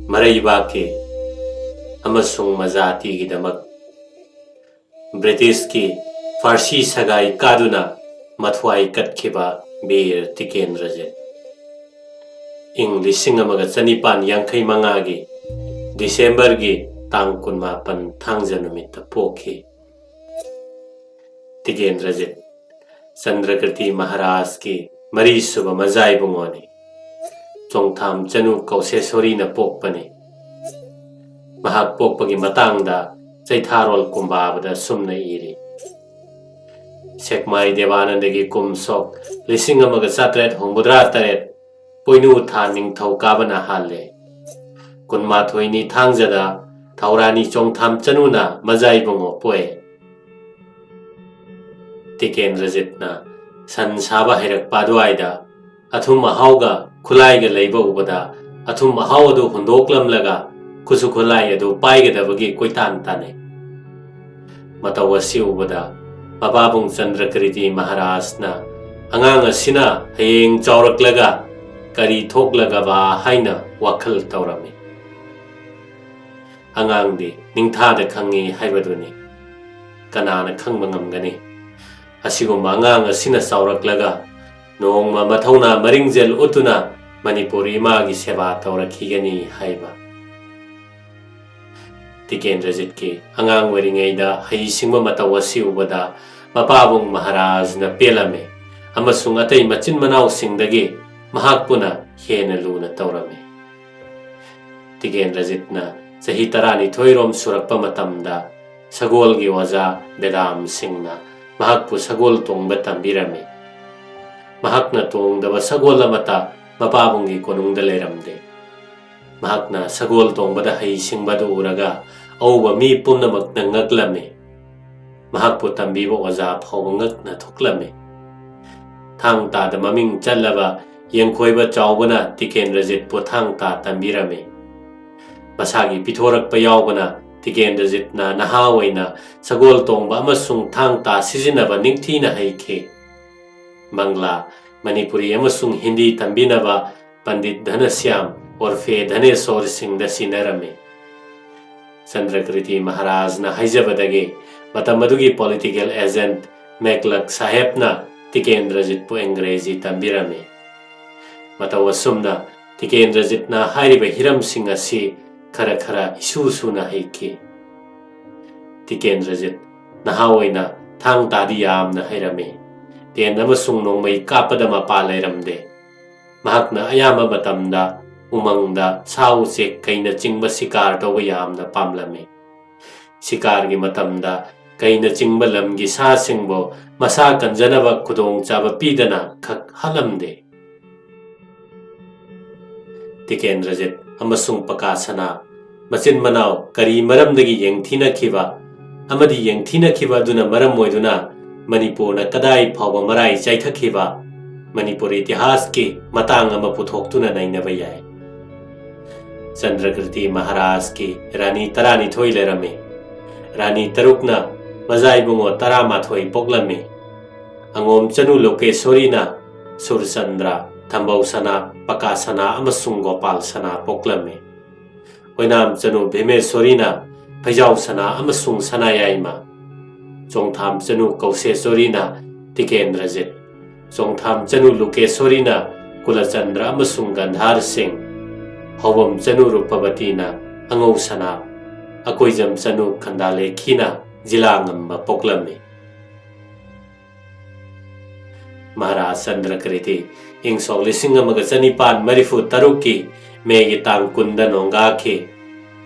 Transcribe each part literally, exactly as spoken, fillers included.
ꯃꯔꯩꯕꯥꯛꯀꯤ ꯑꯃꯁꯨꯡ ꯃꯖꯥꯇꯤꯒꯤꯗꯃꯛ ꯕ꯭ꯔꯤꯇꯤꯁꯀꯤ ꯐꯥꯔꯁꯤ ꯁꯒꯥꯏ ꯀꯥꯗꯨꯅ ꯃꯊ꯭ꯋꯥꯏ ꯀꯠꯈꯤꯕ ꯕꯤꯔ ꯇꯤꯀꯦꯟꯗ꯭ꯔꯖꯤꯠ꯫ ꯏꯪ ꯂꯤꯁꯤꯡ ꯑꯃꯒ ꯆꯅꯤꯄꯥꯟ ꯌꯥꯡꯈꯩ ꯃꯉꯥꯒꯤ ꯗꯤꯁꯦꯝꯕꯔꯒꯤ ꯇꯥꯡ ꯀꯨꯟꯃꯥꯄꯟ ꯊꯥꯡꯖ ꯅꯨꯃꯤꯠꯇ ꯄꯣꯛꯈꯤ꯫ ꯇꯤꯀꯦꯟꯗ꯭ꯔꯖꯤꯠ ꯆꯟꯗ꯭ꯔꯀ꯭ꯔꯤꯇꯤ ꯃꯍꯥꯔꯥꯖꯀꯤ ꯃꯔꯤꯁꯨꯕ ꯃꯖꯥꯏꯕꯨꯡꯉꯣꯅꯤ꯫ ꯆꯣꯡꯊꯥꯝ ꯆꯅꯨ ꯀꯧꯁꯦꯁꯣꯔꯤꯅ ꯄꯣꯛꯄꯅꯤ꯫ ꯃꯍꯥꯛ ꯄꯣꯛꯄꯒꯤ ꯃꯇꯥꯡꯗ ꯆꯩꯊꯥꯔꯣꯜ ꯀꯨꯝꯕꯥꯕꯗ ꯁꯨꯝꯅ ꯏꯔꯤ: ꯁꯦꯛꯃꯥꯏ ꯗꯦꯕꯥꯅꯟꯗꯒꯤ ꯀꯨꯝ ꯁꯣꯛ ꯂꯤꯁꯤꯡ ꯑꯃꯒ ꯆꯥꯇ꯭ꯔꯦꯠ ꯍꯨꯝꯐꯨꯇꯔꯥ ꯇꯔꯦꯠ ꯄꯣꯏꯅꯨ ꯊꯥ ꯅꯤꯡꯊꯧ ꯀꯥꯕꯅ ꯍꯥꯜꯂꯦ꯫ ꯀꯨꯟꯃꯥꯊꯣꯏꯅꯤ ꯊꯥꯡꯖꯗ ꯊꯧꯔꯥꯅꯤ ꯆꯣꯡꯊꯥꯝ ꯆꯅꯨꯅ ꯃꯖꯥꯏꯕꯨꯡꯉꯣ ꯄꯣꯛꯑꯦ꯫ ꯇꯤꯀꯦꯟꯗ꯭ꯔꯖꯤꯠꯅ ꯁꯟ ꯁꯥꯕ ꯍꯩꯔꯛꯄ ꯑꯗꯨꯋꯥꯏꯗ ꯑꯊꯨꯝ ꯑꯍꯥꯎꯒ ꯈꯨꯠꯂꯥꯏꯒ ꯂꯩꯕ ꯎꯕꯗ ꯑꯊꯨꯝ ꯑꯍꯥꯎ ꯑꯗꯨ ꯍꯨꯟꯗꯣꯛꯂꯝꯂꯒ ꯈꯨꯠꯁꯨ ꯈꯨꯠꯂꯥꯏ ꯑꯗꯨ ꯄꯥꯏꯒꯗꯕꯒꯤ ꯀꯣꯏꯇꯥꯟ ꯇꯥꯟꯅꯩ꯫ ꯃꯇꯧ ꯑꯁꯤ ꯎꯕꯗ ꯃꯄꯥꯕꯨꯡ ꯆꯟꯗ꯭ꯔꯀ꯭ꯔꯤꯇꯤ ꯃꯍꯥꯔꯥꯖꯅ ꯑꯉꯥꯡ ꯑꯁꯤꯅ ꯍꯌꯦꯡ ꯆꯥꯎꯔꯛꯂꯒ ꯀꯔꯤ ꯊꯣꯛꯂꯒꯕ ꯍꯥꯏꯅ ꯋꯥꯈꯜ ꯇꯧꯔꯝꯃꯤ꯫ ꯑꯉꯥꯡꯗꯤ ꯅꯤꯡꯊꯥꯗ ꯈꯪꯉꯤ ꯍꯥꯏꯕꯗꯨꯅꯤ꯫ ꯀꯅꯥꯅ ꯈꯪꯕ ꯉꯝꯒꯅꯤ? ꯑꯁꯤꯒꯨꯝꯕ ꯑꯉꯥꯡ ꯑꯁꯤꯅ ꯆꯥꯎꯔꯛꯂꯒ ꯅꯣꯡꯃ ꯃꯊꯧꯅꯥ ꯃꯔꯤꯡꯖꯦꯜ ꯎꯠꯇꯨꯅ ꯃꯅꯤꯄꯨꯔ ꯏꯃꯥꯒꯤ ꯁꯦꯕꯥ ꯇꯧꯔꯛꯈꯤꯒꯅꯤ ꯍꯥꯏꯕ꯫ ꯇꯤꯀꯦꯟꯗ꯭ꯔꯖꯤꯠꯀꯤ ꯑꯉꯥꯡ ꯑꯣꯏꯔꯤꯉꯩꯗ ꯍꯩꯁꯤꯡꯕ ꯃꯇꯧ ꯑꯁꯤ ꯎꯕꯗ ꯃꯄꯥꯕꯨꯡ ꯃꯍꯥꯔꯥꯖꯅ ꯄꯦꯜꯂꯝꯃꯤ ꯑꯃꯁꯨꯡ ꯑꯇꯩ ꯃꯆꯤꯟ ꯃꯅꯥꯎꯁꯤꯡꯗꯒꯤ ꯃꯍꯥꯛꯄꯨꯅ ꯍꯦꯟꯅ ꯂꯨꯅ ꯇꯧꯔꯝꯃꯤ꯫ ꯇꯤꯀꯦꯟꯗ꯭ꯔꯖꯤꯠꯅ ꯆꯍꯤ ꯇꯔꯥꯅꯤꯊꯣꯏ ꯔꯣꯝ ꯁꯨꯔꯛꯄ ꯃꯇꯝꯗ ꯁꯒꯣꯜꯒꯤ ꯑꯣꯖꯥ ꯕꯦꯗꯥꯝ ꯁꯤꯡꯅ ꯃꯍꯥꯛꯄꯨ ꯁꯒꯣꯜ ꯇꯣꯡꯕ ꯇꯝꯕꯤꯔꯝꯃꯤ꯫ ꯃꯍꯥꯛꯅ ꯇꯣꯡꯗꯕ ꯁꯒꯣꯜ ꯑꯃꯠꯇ ꯃꯄꯥꯕꯨꯡꯒꯤ ꯀꯣꯅꯨꯡꯗ ꯂꯩꯔꯝꯗꯦ꯫ ꯃꯍꯥꯛꯅ ꯁꯒꯣꯜ ꯇꯣꯡꯕꯗ ꯍꯩꯁꯤꯡꯕꯗꯨ ꯎꯔꯒ ꯑꯎꯕ ꯃꯤ ꯄꯨꯝꯅꯃꯛꯅ ꯉꯛꯂꯝꯃꯤ꯫ ꯃꯍꯥꯛꯄꯨ ꯇꯝꯕꯤꯕ ꯑꯣꯖꯥ ꯐꯥꯎꯕ ꯉꯛꯅ ꯊꯣꯛꯂꯝꯃꯤ꯫ ꯊꯥꯡ ꯇꯥꯗ ꯃꯃꯤꯡ ꯆꯠꯂꯕ ꯌꯦꯡꯈꯣꯏꯕ ꯆꯥꯎꯕꯅ ꯇꯤꯀꯦꯟꯗ꯭ꯔꯖꯤꯠꯄꯨ ꯊꯥꯡ ꯇꯥ ꯇꯝꯕꯤꯔꯝꯃꯤ꯫ ꯃꯁꯥꯒꯤ ꯄꯤꯊꯣꯔꯛꯄ ꯌꯥꯎꯕꯅ ꯇꯤꯀꯦꯟꯗ꯭ꯔꯖꯤꯠꯅ ꯅꯍꯥ ꯑꯣꯏꯅ ꯁꯒꯣꯜ ꯇꯣꯡꯕ ꯑꯃꯁꯨꯡ ꯊꯥꯡ ꯇꯥ ꯁꯤꯖꯤꯟꯅꯕ ꯅꯤꯡꯊꯤꯅ ꯍꯩꯈꯤ꯫ ꯕꯪꯂꯥ, ꯃꯅꯤꯄꯨꯔꯤ ꯑꯃꯁꯨꯡ ꯍꯤꯟꯗꯤ ꯇꯝꯕꯤꯅꯕ ꯄꯟꯗꯤꯠ ꯙꯅꯁ꯭ꯌꯥꯝ ꯑꯣꯔꯐꯦ ꯙꯅꯦꯁꯣꯔꯁꯤꯡꯗ ꯁꯤꯟꯅꯔꯝꯃꯤ꯫ ꯆꯟꯗ꯭ꯔꯀ꯭ꯔꯤꯇꯤ ꯃꯍꯥꯔꯥꯖꯅ ꯍꯥꯏꯖꯕꯗꯒꯤ ꯃꯇꯝ ꯑꯗꯨꯒꯤ ꯄꯣꯂꯤꯇꯤꯀꯦꯜ ꯑꯦꯖꯦꯟꯠ ꯃꯦꯛꯂꯛ ꯁꯥꯍꯦꯕꯅ ꯇꯤꯀꯦꯟꯗ꯭ꯔꯖꯤꯠꯄꯨ ꯑꯪꯒ꯭ꯔꯦꯖꯤ ꯇꯝꯕꯤꯔꯝꯃꯤ꯫ ꯃꯇꯧ ꯑꯁꯨꯝꯅ ꯇꯤꯀꯦꯟꯗ꯭ꯔꯖꯤꯠꯅ ꯍꯥꯏꯔꯤꯕ ꯍꯤꯔꯝꯁꯤꯡ ꯑꯁꯤ ꯈꯔ ꯈꯔ ꯏꯁꯨ ꯁꯨꯅ ꯍꯩꯈꯤ꯫ ꯇꯤꯀꯦꯟꯗ꯭ꯔꯖꯤꯠ ꯅꯍꯥ ꯑꯣꯏꯅ ꯊꯥꯡ ꯇꯥꯗꯤ ꯌꯥꯝꯅ ꯍꯩꯔꯝꯃꯤ꯫ ꯇꯦꯟ ꯑꯃꯁꯨꯡ ꯅꯣꯡꯃꯩ ꯀꯥꯞꯄꯗ ꯃꯄꯥ ꯂꯩꯔꯝꯗꯦ꯫ ꯃꯍꯥꯛꯅ ꯑꯌꯥꯝꯕ ꯃꯇꯝꯗ ꯎꯃꯪꯗ ꯁꯥ ꯎꯆꯦꯛ ꯀꯩꯅꯆꯤꯡꯕ ꯁꯤꯀꯥꯔ ꯇꯧꯕ ꯌꯥꯝꯅ ꯄꯥꯝꯂꯝꯃꯤ꯫ ꯁꯤꯀꯥꯔꯒꯤ ꯃꯇꯝꯗ ꯀꯩꯅꯆꯤꯡꯕ ꯂꯝꯒꯤ ꯁꯥꯁꯤꯡꯕꯨ ꯃꯁꯥ ꯀꯟꯖꯅꯕ ꯈꯨꯗꯣꯡꯆꯥꯕ ꯄꯤꯗꯅ ꯈꯛ ꯍꯥꯠꯂꯝꯗꯦ꯫ ꯇꯤꯀꯦꯟꯗ꯭ꯔꯖꯤꯠ ꯑꯃꯁꯨꯡ ꯄꯀꯥꯁꯅꯥ ꯃꯆꯤꯟ ꯃꯅꯥꯎ ꯀꯔꯤ ꯃꯔꯝꯗꯒꯤ ꯌꯦꯡꯊꯤꯅꯈꯤꯕ ꯑꯃꯗꯤ ꯌꯦꯡꯊꯤꯅꯈꯤꯕ ꯑꯗꯨꯅ ꯃꯔꯝ ꯑꯣꯏꯗꯨꯅ ꯃꯅꯤꯄꯨꯔꯅ ꯀꯗꯥꯏ ꯐꯥꯎꯕ ꯃꯔꯥꯏ ꯆꯥꯏꯊꯈꯤꯕ ꯃꯅꯤꯄꯨꯔ ꯏꯇꯤꯍꯥꯁꯀꯤ ꯃꯇꯥꯡ ꯑꯃ ꯄꯨꯊꯣꯛꯇꯨꯅ ꯅꯩꯅꯕ ꯌꯥꯏ꯫ ꯆꯟꯗ꯭ꯔꯀ꯭ꯔꯤꯇꯤ ꯃꯍꯥꯔꯥꯖꯀꯤ ꯔꯥꯅꯤ ꯇꯔꯥꯅꯤꯊꯣꯏ ꯂꯩꯔꯝꯃꯤ꯫ ꯔꯥꯅꯤ ꯇꯔꯨꯛꯅ ꯃꯖꯥꯏꯕꯨꯡꯉꯣ ꯇꯔꯥꯃꯥꯊꯣꯏ ꯄꯣꯛꯂꯝꯃꯤ꯫ ꯑꯉꯣꯝ ꯆꯅꯨ ꯂꯣꯀꯦꯁꯣꯔꯤꯅ ꯁꯨꯔꯆꯟꯗ꯭ꯔ, ꯊꯝꯕꯧ ꯁꯅꯥ, ꯄꯀꯥ ꯁꯅꯥ ꯑꯃꯁꯨꯡ ꯒꯣꯄꯥꯜ ꯁꯅꯥ ꯄꯣꯛꯂꯝꯃꯤ꯫ ꯑꯣꯏꯅꯥꯝ ꯆꯅꯨ ꯚꯤꯃꯦꯁꯣꯔꯤꯅ ꯐꯩꯖꯥꯎ ꯁꯅꯥ ꯑꯃꯁꯨꯡ ꯁꯅꯥꯌꯥꯏꯃ, ꯆꯣꯡꯊꯥꯝ ꯆꯅꯨ ꯀꯧꯁꯦꯁꯣꯔꯤꯅ ꯇꯤꯀꯦꯟꯗ꯭ꯔꯖꯤꯠ, ꯆꯣꯡꯊꯥꯝ ꯆꯅꯨ ꯂꯨꯀꯦꯁꯣꯔꯤꯅ ꯀꯨꯂꯆꯟꯗ꯭ꯔ ꯑꯃꯁꯨꯡ ꯒꯟꯙꯥꯔ ꯁꯤꯡ, ꯍꯧꯕꯝ ꯆꯅꯨ ꯔꯨꯄꯕꯇꯤꯅ ꯑꯉꯧ ꯁꯅꯥ, ꯑꯀꯣꯏꯖꯝ ꯆꯅꯨ ꯈꯟꯗꯥꯂꯦꯈꯤꯅ ꯖꯤꯂꯥ ꯉꯝꯕ ꯄꯣꯛꯂꯝꯃꯤ꯫ ꯃꯍꯥꯔꯥꯖ ꯆꯟꯗ꯭ꯔꯀ꯭ꯔꯤꯇꯤ ꯏꯪ ꯁꯣꯛ ꯂꯤꯁꯤꯡ ꯑꯃꯒ ꯆꯅꯤꯄꯥꯟ ꯃꯔꯤꯐꯨ ꯇꯔꯨꯛꯀꯤ ꯃꯦꯒꯤ ꯇꯥꯡ ꯀꯨꯟꯗ ꯅꯣꯡꯒꯥꯈꯤ꯫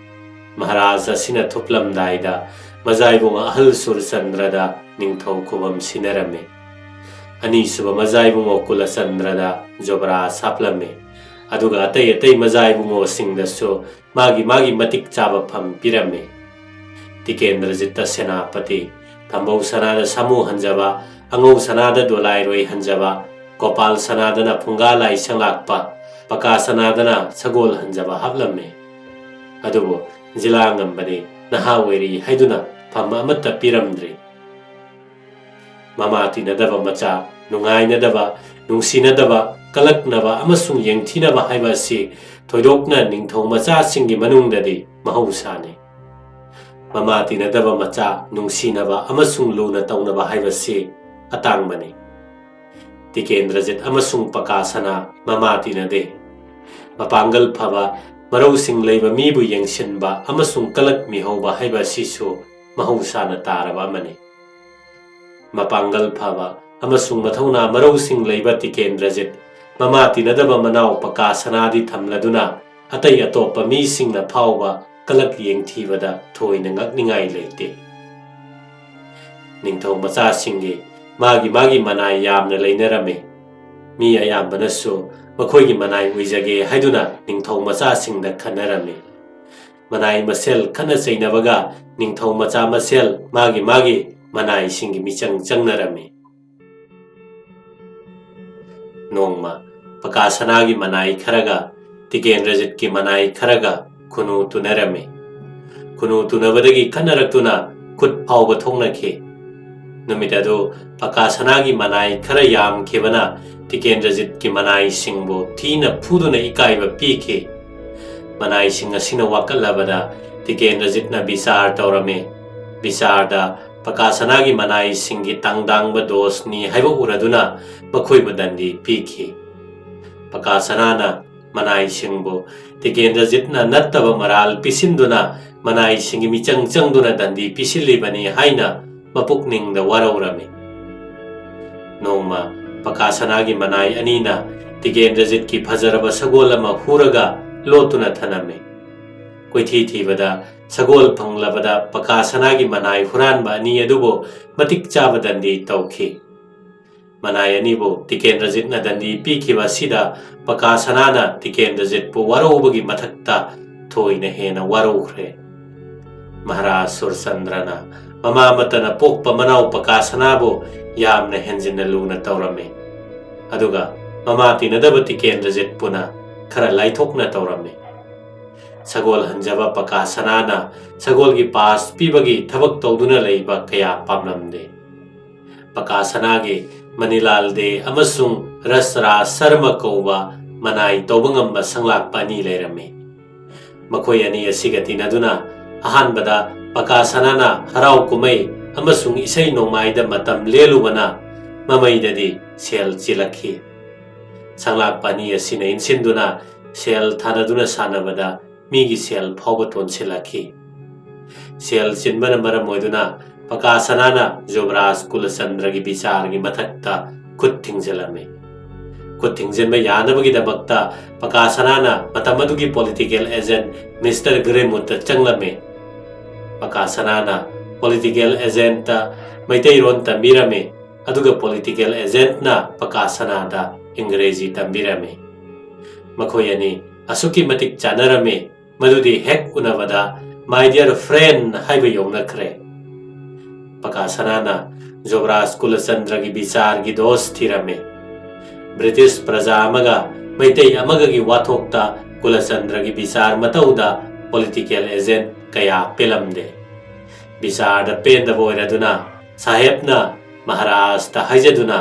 ꯃꯍꯥꯔꯥꯖ ꯑꯁꯤꯅ ꯊꯨꯞꯂꯝꯗꯥꯏꯗ ꯃꯖꯥꯏꯕꯨꯡ ꯑꯍꯜ ꯁꯨꯔꯆꯟꯗ꯭ꯔꯗ ꯅꯤꯡꯊꯧ ꯈꯨꯕꯝ ꯁꯤꯟꯅꯔꯝꯃꯤ꯫ ꯑꯅꯤꯁꯨꯕ ꯃꯖꯥꯏꯕꯨꯡꯉꯣ ꯀꯨꯂꯆꯟꯗ꯭ꯔꯗ ꯖꯣꯕꯔꯥꯖ ꯍꯥꯞꯂꯝꯃꯤ꯫ ꯑꯗꯨꯒ ꯑꯇꯩ ꯑꯇꯩ ꯃꯖꯥꯏꯕꯨꯡꯉꯣꯁꯤꯡꯗꯁꯨ ꯃꯥꯒꯤ ꯃꯥꯒꯤ ꯃꯇꯤꯛ ꯆꯥꯕ ꯐꯝ ꯄꯤꯔꯝꯃꯤ꯫ ꯇꯤꯀꯦꯟꯗ꯭ꯔꯖꯤꯠꯇ ꯁꯦꯅꯥꯄꯇꯤ, ꯊꯝꯕꯧ ꯁꯅꯥꯗ ꯁꯥꯃꯨ ꯍꯟꯖꯕ, ꯑꯉꯧ ꯁꯅꯥꯗ ꯗꯣꯂꯥꯏꯔꯣꯏ ꯍꯟꯖꯕ, ꯒꯣꯄꯥꯜ ꯁꯅꯥꯗꯅ ꯐꯨꯡꯒꯥ ꯂꯥꯏ ꯁꯪꯂꯥꯛꯄ, ꯄꯀꯥ ꯁꯅꯥꯗꯅ ꯁꯒꯣꯜ ꯍꯟꯖꯕ ꯍꯥꯞꯂꯝꯃꯤ꯫ ꯑꯗꯨꯕꯨ ꯖꯤꯂꯥ ꯉꯝꯕꯗꯤ ꯅꯍꯥ ꯑꯣꯏꯔꯤ ꯍꯥꯏꯗꯨꯅ ꯐꯝ ꯑꯃꯠꯇ ꯄꯤꯔꯝꯗ꯭ꯔꯤ꯫ ꯃꯃꯥ ꯇꯤꯟꯅꯗꯕ ꯃꯆꯥ, ꯅꯨꯡꯉꯥꯏꯅꯗꯕ, ꯅꯨꯡꯁꯤꯅꯗꯕ, ꯀꯂꯛꯅꯕ ꯑꯃꯁꯨꯡ ꯌꯦꯡꯊꯤꯅꯕ ꯍꯥꯏꯕ ꯑꯁꯤ ꯊꯣꯏꯗꯣꯛꯅ ꯅꯤꯡꯊꯧ ꯃꯆꯥꯁꯤꯡꯒꯤ ꯃꯅꯨꯡꯗꯗꯤ ꯃꯍꯧꯁꯥꯅꯤ꯫ ꯃꯃꯥ ꯇꯤꯟꯅꯗꯕ ꯃꯆꯥ ꯅꯨꯡꯁꯤꯅꯕ ꯑꯃꯁꯨꯡ ꯂꯨꯅ ꯇꯧꯅꯕ ꯍꯥꯏꯕꯁꯤ ꯑꯇꯥꯡꯕꯅꯤ꯫ ꯇꯤꯀꯦꯟꯗ꯭ꯔꯖꯤꯠ ꯑꯃꯁꯨꯡ ꯄꯀꯥꯁꯅꯥ ꯃꯃꯥ ꯇꯤꯟꯅꯗꯦ꯫ ꯃꯄꯥꯡꯒꯜ ꯐꯕ, ꯃꯔꯧꯁꯤꯡ ꯂꯩꯕ ꯃꯤꯕꯨ ꯌꯦꯡꯁꯤꯟꯕ ꯑꯃꯁꯨꯡ ꯀꯂꯛ ꯃꯤꯍꯧꯕ ꯍꯥꯏꯕ ꯑꯁꯤꯁꯨ ꯃꯍꯧꯁꯥꯅ ꯇꯥꯔꯕ ꯑꯃꯅꯤ꯫ ꯃꯄꯥꯡꯒꯜ ꯐꯕ ꯑꯃꯁꯨꯡ ꯃꯊꯧꯅꯥ ꯃꯔꯧꯁꯤꯡ ꯂꯩꯕ ꯇꯤꯀꯦꯟꯗ꯭ꯔꯖꯤꯠ ꯃꯃꯥ ꯇꯤꯟꯅꯗꯕ ꯃꯅꯥꯎ ꯄꯀꯥꯁꯅꯥꯗꯤ ꯊꯝꯂꯗꯨꯅ ꯑꯇꯩ ꯑꯇꯣꯞꯄ ꯃꯤꯁꯤꯡꯅ ꯐꯥꯎꯕ ꯀꯂꯛ ꯌꯦꯡꯊꯤꯕꯗ ꯊꯣꯏꯅ ꯉꯛꯅꯤꯡꯉꯥꯏ ꯂꯩꯇꯦ꯫ ꯅꯤꯡꯊꯧ ꯃꯆꯥꯁꯤꯡꯒꯤ ꯃꯥꯒꯤ ꯃꯥꯒꯤ ꯃꯅꯥꯏ ꯌꯥꯝꯅ ꯂꯩꯅꯔꯝꯃꯤ꯫ ꯃꯤ ꯑꯌꯥꯝꯕꯅꯁꯨ ꯃꯈꯣꯏꯒꯤ ꯃꯅꯥꯏ ꯑꯣꯏꯖꯒꯦ ꯍꯥꯏꯗꯨꯅ ꯅꯤꯡꯊꯧ ꯃꯆꯥꯁꯤꯡꯗ ꯈꯟꯅꯔꯝꯃꯤ꯫ ꯃꯅꯥꯏ ꯃꯁꯦꯜ ꯈꯠꯅ ꯆꯩꯅꯕꯒ ꯅꯤꯡꯊꯧ ꯃꯆꯥ ꯃꯁꯦꯜ ꯃꯥꯒꯤ ꯃꯥꯒꯤ ꯃꯅꯥꯏꯁꯤꯡꯒꯤ ꯃꯤꯆꯪ ꯆꯪꯅꯔꯝꯃꯤ꯫ ꯅꯣꯡꯃ ꯄꯀꯥꯁꯅꯥꯒꯤ ꯃꯅꯥꯏ ꯈꯔꯒ ꯇꯤꯀꯦꯟꯗ꯭ꯔꯖꯤꯠꯀꯤ ꯃꯅꯥꯏ ꯈꯔꯒ ꯈꯨꯅꯨ ꯇꯨꯅꯔꯝꯃꯤ꯫ ꯈꯨꯅꯨ ꯇꯨꯅꯕꯗꯒꯤ ꯈꯠꯅꯔꯛꯇꯨꯅ ꯈꯨꯠ ꯐꯥꯎꯕ ꯊꯣꯛꯅꯈꯤ꯫ ꯅꯨꯃꯤꯠ ꯑꯗꯨ ꯄꯀꯥꯁꯅꯥꯒꯤ ꯃꯅꯥꯏ ꯈꯔ ꯌꯥꯝꯈꯤꯕꯅ ꯇꯤꯀꯦꯟꯗ꯭ꯔꯖꯤꯠꯀꯤ ꯃꯅꯥꯏꯁꯤꯡꯕꯨ ꯊꯤꯅ ꯐꯨꯗꯨꯅ ꯏꯀꯥꯏꯕ ꯄꯤꯈꯤ꯫ ꯃꯅꯥꯏꯁꯤꯡ ꯑꯁꯤꯅ ꯋꯥꯀꯠꯂꯕꯗ ꯇꯤꯀꯦꯟꯗ꯭ꯔꯖꯤꯠꯅ ꯕꯤꯆꯥꯔ ꯇꯧꯔꯝꯃꯤ꯫ ꯕꯤꯆꯥꯔꯗ ꯄꯀꯥꯁꯅꯥꯒꯤ ꯃꯅꯥꯏꯁꯤꯡꯒꯤ ꯇꯥꯡꯗꯥꯡꯕ ꯗꯣꯁꯅꯤ ꯍꯥꯏꯕ ꯎꯔꯗꯨꯅ ꯃꯈꯣꯏꯕꯨ ꯗꯟꯗꯤ ꯄꯤꯈꯤ꯫ ꯄꯀꯥꯁꯅꯥꯅ ꯃꯅꯥꯏꯁꯤꯡꯕꯨ ꯇꯤꯀꯦꯟꯗ꯭ꯔꯖꯤꯠꯅ ꯅꯠꯇꯕ ꯃꯔꯥꯜ ꯄꯤꯁꯤꯟꯗꯨꯅ ꯃꯅꯥꯏꯁꯤꯡꯒꯤ ꯃꯤꯆꯪ ꯆꯪꯗꯨꯅ ꯗꯟꯗꯤ ꯄꯤꯁꯤꯜꯂꯤꯕꯅꯤ ꯍꯥꯏꯅ ꯃꯄꯨꯛꯅꯤꯡꯗ ꯋꯥꯔꯧꯔꯝꯃꯤ꯫ ꯅꯣꯡꯃ ꯄꯀꯥꯁꯅꯥꯒꯤ ꯃꯅꯥꯏ ꯑꯅꯤꯅ ꯇꯤꯀꯦꯟꯗ꯭ꯔꯖꯤꯠꯀꯤ ꯐꯖꯔꯕ ꯁꯒꯣꯜ ꯑꯃ ꯍꯨꯔꯒ ꯂꯣꯠꯇꯨꯅ ꯊꯅꯝꯃꯤ꯫ ꯀꯣꯏꯊꯤ ꯊꯤꯕꯗ ꯁꯒꯣꯜ ꯐꯪꯂꯕꯗ ꯄꯀꯥꯁꯅꯥꯒꯤ ꯃꯅꯥꯏ ꯍꯨꯔꯥꯟꯕ ꯑꯅꯤ ꯑꯗꯨꯕꯨ ꯃꯇꯤꯛ ꯆꯥꯕ ꯗꯟꯗꯤ ꯇꯧꯈꯤ꯫ ꯃꯅꯥꯏ ꯑꯅꯤꯕꯨ ꯇꯤꯀꯦꯟꯗ꯭ꯔꯖꯤꯠꯅ ꯗꯟꯗꯤ ꯄꯤꯈꯤꯕ ꯑꯁꯤꯗ ꯄꯀꯥꯁꯅꯥꯅ ꯇꯤꯀꯦꯟꯗ꯭ꯔꯖꯤꯠꯄꯨ ꯋꯥꯔꯧꯕꯒꯤ ꯃꯊꯛꯇ ꯊꯣꯏꯅ ꯍꯦꯟꯅ ꯋꯥꯔꯧꯈ꯭ꯔꯦ꯫ ꯃꯍꯥꯔꯥꯖ ꯁꯨꯔꯆꯟꯗ꯭ꯔꯅ ꯃꯃꯥ ꯑꯃꯠꯇꯅ ꯄꯣꯛꯄ ꯃꯅꯥꯎ ꯄꯀꯥꯁꯅꯥꯕꯨ ꯌꯥꯝꯅ ꯍꯦꯟꯖꯤꯟꯅ ꯂꯨꯅ ꯇꯧꯔꯝꯃꯤ꯫ ꯑꯗꯨꯒ ꯃꯃꯥ ꯇꯤꯟꯅꯗꯕ ꯇꯤꯀꯦꯟꯗ꯭ꯔꯖꯤꯠꯄꯨꯅ ꯈꯔ ꯂꯥꯏꯊꯣꯛꯅ ꯇꯧꯔꯝꯃꯤ꯫ ꯁꯒꯣꯜ ꯍꯟꯖꯕ ꯄꯀꯥꯁꯅꯥꯅ ꯁꯒꯣꯜꯒꯤ ꯄꯥꯁ ꯄꯤꯕꯒꯤ ꯊꯕꯛ ꯇꯧꯗꯨꯅ ꯂꯩꯕ ꯀꯌꯥ ꯄꯥꯝꯂꯝꯗꯦ꯫ ꯄꯀꯥꯁꯅꯥꯒꯤ ꯃꯅꯤꯂꯥꯜ ꯗꯦ ꯑꯃꯁꯨꯡ ꯔꯁ ꯔꯥꯖ ꯁꯔꯃ ꯀꯧꯕ ꯃꯅꯥꯏ ꯇꯧꯕ ꯉꯝꯕ ꯁꯪꯂꯥꯛꯄ ꯑꯅꯤ ꯂꯩꯔꯝꯃꯤ꯫ ꯃꯈꯣꯏ ꯑꯅꯤ ꯑꯁꯤꯒ ꯇꯤꯟꯅꯗꯨꯅ ꯑꯍꯥꯟꯕꯗ ꯄꯀꯥ ꯁꯅꯥꯅ ꯍꯔꯥꯎ ꯀꯨꯝꯍꯩ ꯑꯃꯁꯨꯡ ꯏꯁꯩ ꯅꯣꯡꯃꯥꯏꯗ ꯃꯇꯝ ꯂꯦꯜꯂꯨꯕꯅ ꯃꯃꯩꯗꯗꯤ ꯁꯦꯜ ꯆꯤꯜꯂꯛꯈꯤ꯫ ꯁꯪꯂꯥꯛꯄ ꯑꯅꯤ ꯑꯁꯤꯅ ꯏꯟꯁꯤꯟꯗꯨꯅ ꯁꯦꯜ ꯊꯥꯅꯗꯨꯅ ꯁꯥꯟꯅꯕꯗ ꯃꯤꯒꯤ ꯁꯦꯜ ꯐꯥꯎꯕ ꯇꯣꯟꯁꯤꯜꯂꯛꯈꯤ꯫ ꯁꯦꯜ ꯆꯤꯟꯕꯅ ꯃꯔꯝ ꯑꯣꯏꯗꯨꯅ ꯄꯀꯥ ꯁꯅꯥꯅ ꯖꯨꯕꯔꯥꯖ ꯀꯨꯂꯆꯟꯗ꯭ꯔꯒꯤ ꯕꯤꯆꯥꯔꯒꯤ ꯃꯊꯛꯇ ꯈꯨꯠ ꯊꯤꯡꯖꯤꯜꯂꯝꯃꯤ꯫ ꯈꯨꯠ ꯊꯤꯡꯖꯤꯟꯕ ꯌꯥꯅꯕꯒꯤꯗꯃꯛꯇ ꯄꯀꯥ ꯁꯅꯥꯅ ꯃꯇꯝ ꯑꯗꯨꯒꯤ ꯄꯣꯂꯤꯇꯤꯀꯦꯜ ꯑꯦꯖꯦꯟꯠ ꯃꯤꯁꯇꯔ ꯒ꯭ꯔꯦꯃꯨꯠꯇ ꯆꯪꯂꯝꯃꯤ꯫ ꯄꯀꯥ ꯁꯅꯥꯅ ꯄꯣꯂꯤꯇꯤꯀꯦꯜ ꯑꯦꯖꯦꯟꯠꯇ ꯃꯩꯇꯩꯔꯣꯟ ꯇꯝꯕꯤꯔꯝꯃꯤ, ꯑꯗꯨꯒ ꯄꯣꯂꯤꯇꯤꯀꯦꯜ ꯑꯦꯖꯦꯟꯠꯅ ꯄꯀꯥ ꯁꯅꯥꯗ ꯏꯪꯒ꯭ꯔꯦꯖꯤ ꯇꯝꯕꯤꯔꯝꯃꯤ꯫ ꯃꯈꯣꯏ ꯑꯅꯤ ꯑꯁꯨꯛꯀꯤ ꯃꯇꯤꯛ ꯆꯥꯟꯅꯔꯝꯃꯤ, ꯃꯗꯨꯗꯤ ꯍꯦꯛ ꯎꯅꯕꯗ "My dear friend" ꯍꯥꯏꯕ ꯌꯧꯅꯈ꯭ꯔꯦ꯫ ꯄꯀꯥ ꯁꯅꯥꯅ ꯖꯨꯕꯔꯥꯖ ꯀꯨꯂꯆꯟꯗ꯭ꯔꯒꯤ ꯕꯤꯆꯥꯔꯒꯤ ꯗꯣꯁ ꯊꯤꯔꯝꯃꯤ꯫ ꯕ꯭ꯔꯤꯇꯤꯁ ꯄ꯭ꯔꯖꯥ ꯑꯃꯒ ꯃꯩꯇꯩ ꯑꯃꯒꯒꯤ ꯋꯥꯊꯣꯛꯇ ꯀꯨꯂꯆꯟꯗ꯭ꯔꯒꯤ ꯕꯤꯆꯥꯔ ꯃꯇꯧꯗ ꯄꯣꯂꯤꯇꯤꯀꯦꯜ ꯑꯦꯖꯦꯟꯠ ꯀꯌꯥ ꯄꯦꯜꯂꯝꯗꯦ꯫ ꯕꯤꯆꯥꯔꯗ ꯄꯦꯟꯗꯕ ꯑꯣꯏꯔꯗꯨꯅ ꯁꯥꯍꯦꯕꯅ ꯃꯍꯥꯔꯥꯖꯇ ꯍꯥꯏꯖꯗꯨꯅ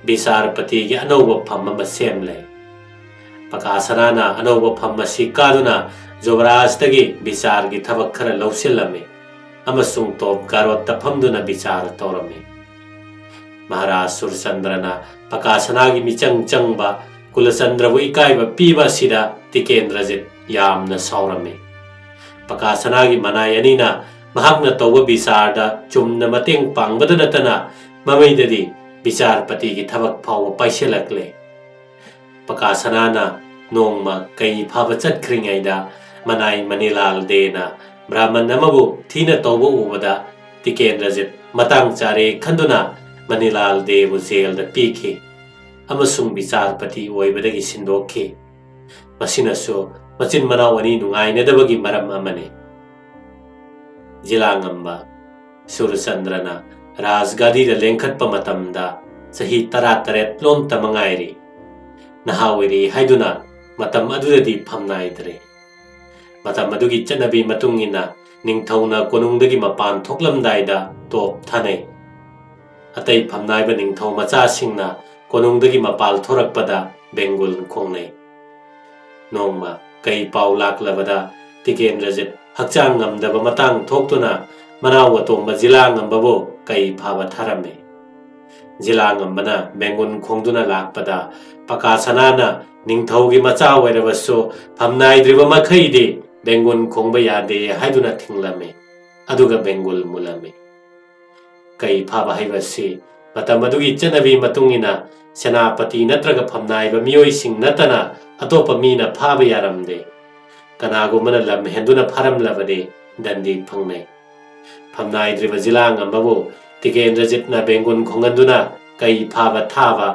ꯕꯤꯆꯥꯔꯄꯇꯤꯒꯤ ꯑꯅꯧꯕ ꯐꯝ ꯑꯃ ꯁꯦꯝꯂꯦ꯫ ꯄꯀꯥ ꯁꯅꯥꯅ ꯑꯅꯧꯕ ꯐꯝ ꯑꯁꯤ ꯀꯥꯗꯨꯅ ꯖꯨꯕꯔꯥꯖꯇꯒꯤ ꯕꯤꯆꯥꯔꯒꯤ ꯊꯕꯛ ꯈꯔ ꯂꯧꯁꯤꯜꯂꯝꯃꯤ ꯑꯃꯁꯨꯡ ꯇꯣꯞ ꯒꯥꯔꯣꯠꯇ ꯐꯝꯗꯨꯅ ꯕꯤꯆꯥꯔ ꯇꯧꯔꯝꯃꯤ꯫ ꯃꯍꯥꯔꯥꯖ ꯁꯨꯔꯆꯟꯗ꯭ꯔꯅ ꯄꯀꯥ ꯁꯅꯥꯒꯤ ꯃꯤꯆꯪ ꯆꯪꯕ, ꯀꯨꯂꯆꯟꯗ꯭ꯔꯕꯨ ꯏꯀꯥꯏꯕ ꯄꯤꯕ ꯑꯁꯤꯗ ꯇꯤꯀꯦꯟꯗ꯭ꯔꯖꯤꯠ ꯌꯥꯝꯅ ꯁꯥꯎꯔꯝꯃꯤ꯫ ꯄꯀꯥ ꯁꯅꯥꯒꯤ ꯃꯅꯥꯏ ꯑꯅꯤꯅ ꯃꯍꯥꯛꯅ ꯇꯧꯕ ꯕꯤꯆꯥꯔꯗ ꯆꯨꯝꯅ ꯃꯇꯦꯡ ꯄꯥꯡꯕꯗ ꯅꯠꯇꯅ ꯃꯃꯩꯗꯗꯤ ꯕꯤꯆꯥꯔꯄꯇꯤꯒꯤ ꯊꯕꯛ ꯐꯥꯎꯕ ꯄꯥꯏꯁꯤꯜꯂꯛꯂꯦ꯫ ꯄꯀꯥ ꯁꯅꯥꯅ ꯅꯣꯡꯃ ꯀꯩ ꯐꯥꯕ ꯆꯠꯈ꯭ꯔꯤꯉꯩꯗ ꯃꯅꯥꯏ ꯃꯅꯤꯂꯥꯜ ꯗꯦꯅ ꯕ꯭ꯔꯥꯍꯃꯟ ꯑꯃꯕꯨ ꯊꯤꯅ ꯇꯧꯕ ꯎꯕꯗ ꯇꯤꯀꯦꯟꯗ꯭ꯔꯖꯤꯠ ꯃꯇꯥꯡ ꯆꯥꯔꯦ ꯈꯟꯗꯨꯅ ꯃꯅꯤꯂꯥꯜ ꯗꯦꯕꯨ ꯖꯦꯜꯗ ꯄꯤꯈꯤ ꯑꯃꯁꯨꯡ ꯕꯤꯆꯥꯔꯄꯇꯤ ꯑꯣꯏꯕꯗꯒꯤ ꯁꯤꯟꯗꯣꯛꯈꯤ꯫ ꯃꯁꯤꯅꯁꯨ ꯃꯆꯤꯟ ꯃꯅꯥꯎ ꯑꯅꯤ ꯅꯨꯡꯉꯥꯏꯅꯗꯕꯒꯤ ꯃꯔꯝ ꯑꯃꯅꯤ꯫ ꯖꯤꯂꯥꯉꯝꯕ ꯁꯨꯔꯆꯟꯗ꯭ꯔꯅ ꯔꯥꯖꯒꯥꯗꯤꯗ ꯂꯦꯡꯈꯠꯄ ꯃꯇꯝꯗ ꯆꯍꯤ ꯇꯔꯥꯇꯔꯦꯠ ꯂꯣꯝꯇ ꯃꯉꯥꯏꯔꯤ꯫ ꯅꯍꯥ ꯑꯣꯏꯔꯤ ꯍꯥꯏꯗꯨꯅ ꯃꯇꯝ ꯑꯗꯨꯗꯗꯤ ꯐꯝꯅꯥꯏꯗ꯭ꯔꯦ꯫ ꯃꯇꯝ ꯑꯗꯨꯒꯤ ꯆꯠꯅꯕꯤ ꯃꯇꯨꯡ ꯏꯟꯅ ꯅꯤꯡꯊꯧꯅ ꯀꯣꯅꯨꯡꯗꯒꯤ ꯃꯄꯥꯟ ꯊꯣꯛꯂꯝꯗꯥꯏꯗ ꯇꯣꯞ ꯊꯥꯅꯩ꯫ ꯑꯇꯩ ꯐꯝꯅꯥꯏꯕ ꯅꯤꯡꯊꯧ ꯃꯆꯥꯁꯤꯡꯅ ꯀꯣꯅꯨꯡꯗꯒꯤ ꯃꯄꯥꯜ ꯊꯣꯔꯛꯄꯗ ꯕꯦꯡꯒꯨꯜ ꯈꯣꯡꯅꯩ꯫ ꯅꯣꯡꯃ ꯀꯩ ꯄꯥꯎ ꯂꯥꯛꯂꯕꯗ ꯇꯤꯀꯦꯟꯗ꯭ꯔꯖꯤꯠ ꯍꯛꯆꯥꯡ ꯉꯝꯗꯕ ꯃꯇꯥꯡ ꯊꯣꯛꯇꯨꯅ ꯃꯅꯥꯎ ꯑꯇꯣꯝꯕ ꯖꯤꯂꯥ ꯉꯝꯕꯕꯨ ꯀꯩ ꯐꯥꯕ ꯊꯥꯔꯝꯃꯤ꯫ ꯖꯤꯂꯥ ꯉꯝꯕꯅ ꯕꯦꯡꯒꯨꯜ ꯈꯣꯡꯗꯨꯅ ꯂꯥꯛꯄꯗ ꯄꯀꯥ ꯁꯅꯥꯅ ꯅꯤꯡꯊꯧꯒꯤ ꯃꯆꯥ ꯑꯣꯏꯔꯕꯁꯨ ꯐꯝꯅꯥꯏꯗ꯭ꯔꯤꯕ ꯃꯈꯩꯗꯤ ꯕꯦꯡꯒꯨꯜ ꯈꯣꯡꯕ ꯌꯥꯗꯦ ꯍꯥꯏꯗꯨꯅ ꯊꯤꯡꯂꯝꯃꯤ꯫ ꯑꯗꯨꯒ ꯕꯦꯡꯒꯨꯜ ꯃꯨꯜꯂꯝꯃꯤ꯫ ꯀꯩ ꯐꯥꯕ ꯍꯥꯏꯕꯁꯤ ꯃꯇꯝ ꯑꯗꯨꯒꯤ ꯆꯠꯅꯕꯤ ꯃꯇꯨꯡ ꯏꯟꯅ ꯁꯦꯅꯥꯄꯇꯤ ꯅꯠꯇ꯭ꯔꯒ ꯐꯝꯅꯥꯏꯕ ꯃꯤꯑꯣꯏꯁꯤꯡ ꯅꯠꯇꯅ ꯑꯇꯣꯞꯄ ꯃꯤꯅ ꯐꯥꯕ ꯌꯥꯔꯝꯗꯦ꯫ ꯀꯅꯥꯒꯨꯝꯕꯅ ꯂꯝ ꯍꯦꯟꯗꯨꯅ ꯐꯥꯔꯝꯂꯕꯗꯤ ꯗꯟꯗꯤ ꯐꯪꯅꯩ꯫ ꯐꯝꯅꯥꯏꯗ꯭ꯔꯤꯕ ꯖꯤꯂꯥ ꯉꯝꯕꯕꯨ ꯇꯤꯀꯦꯟꯗ꯭ꯔꯖꯤꯠꯅ ꯕꯦꯡꯒꯨꯜ ꯈꯣꯡꯍꯟꯗꯨꯅ ꯀꯩ ꯐꯥꯕ ꯊꯥꯕ,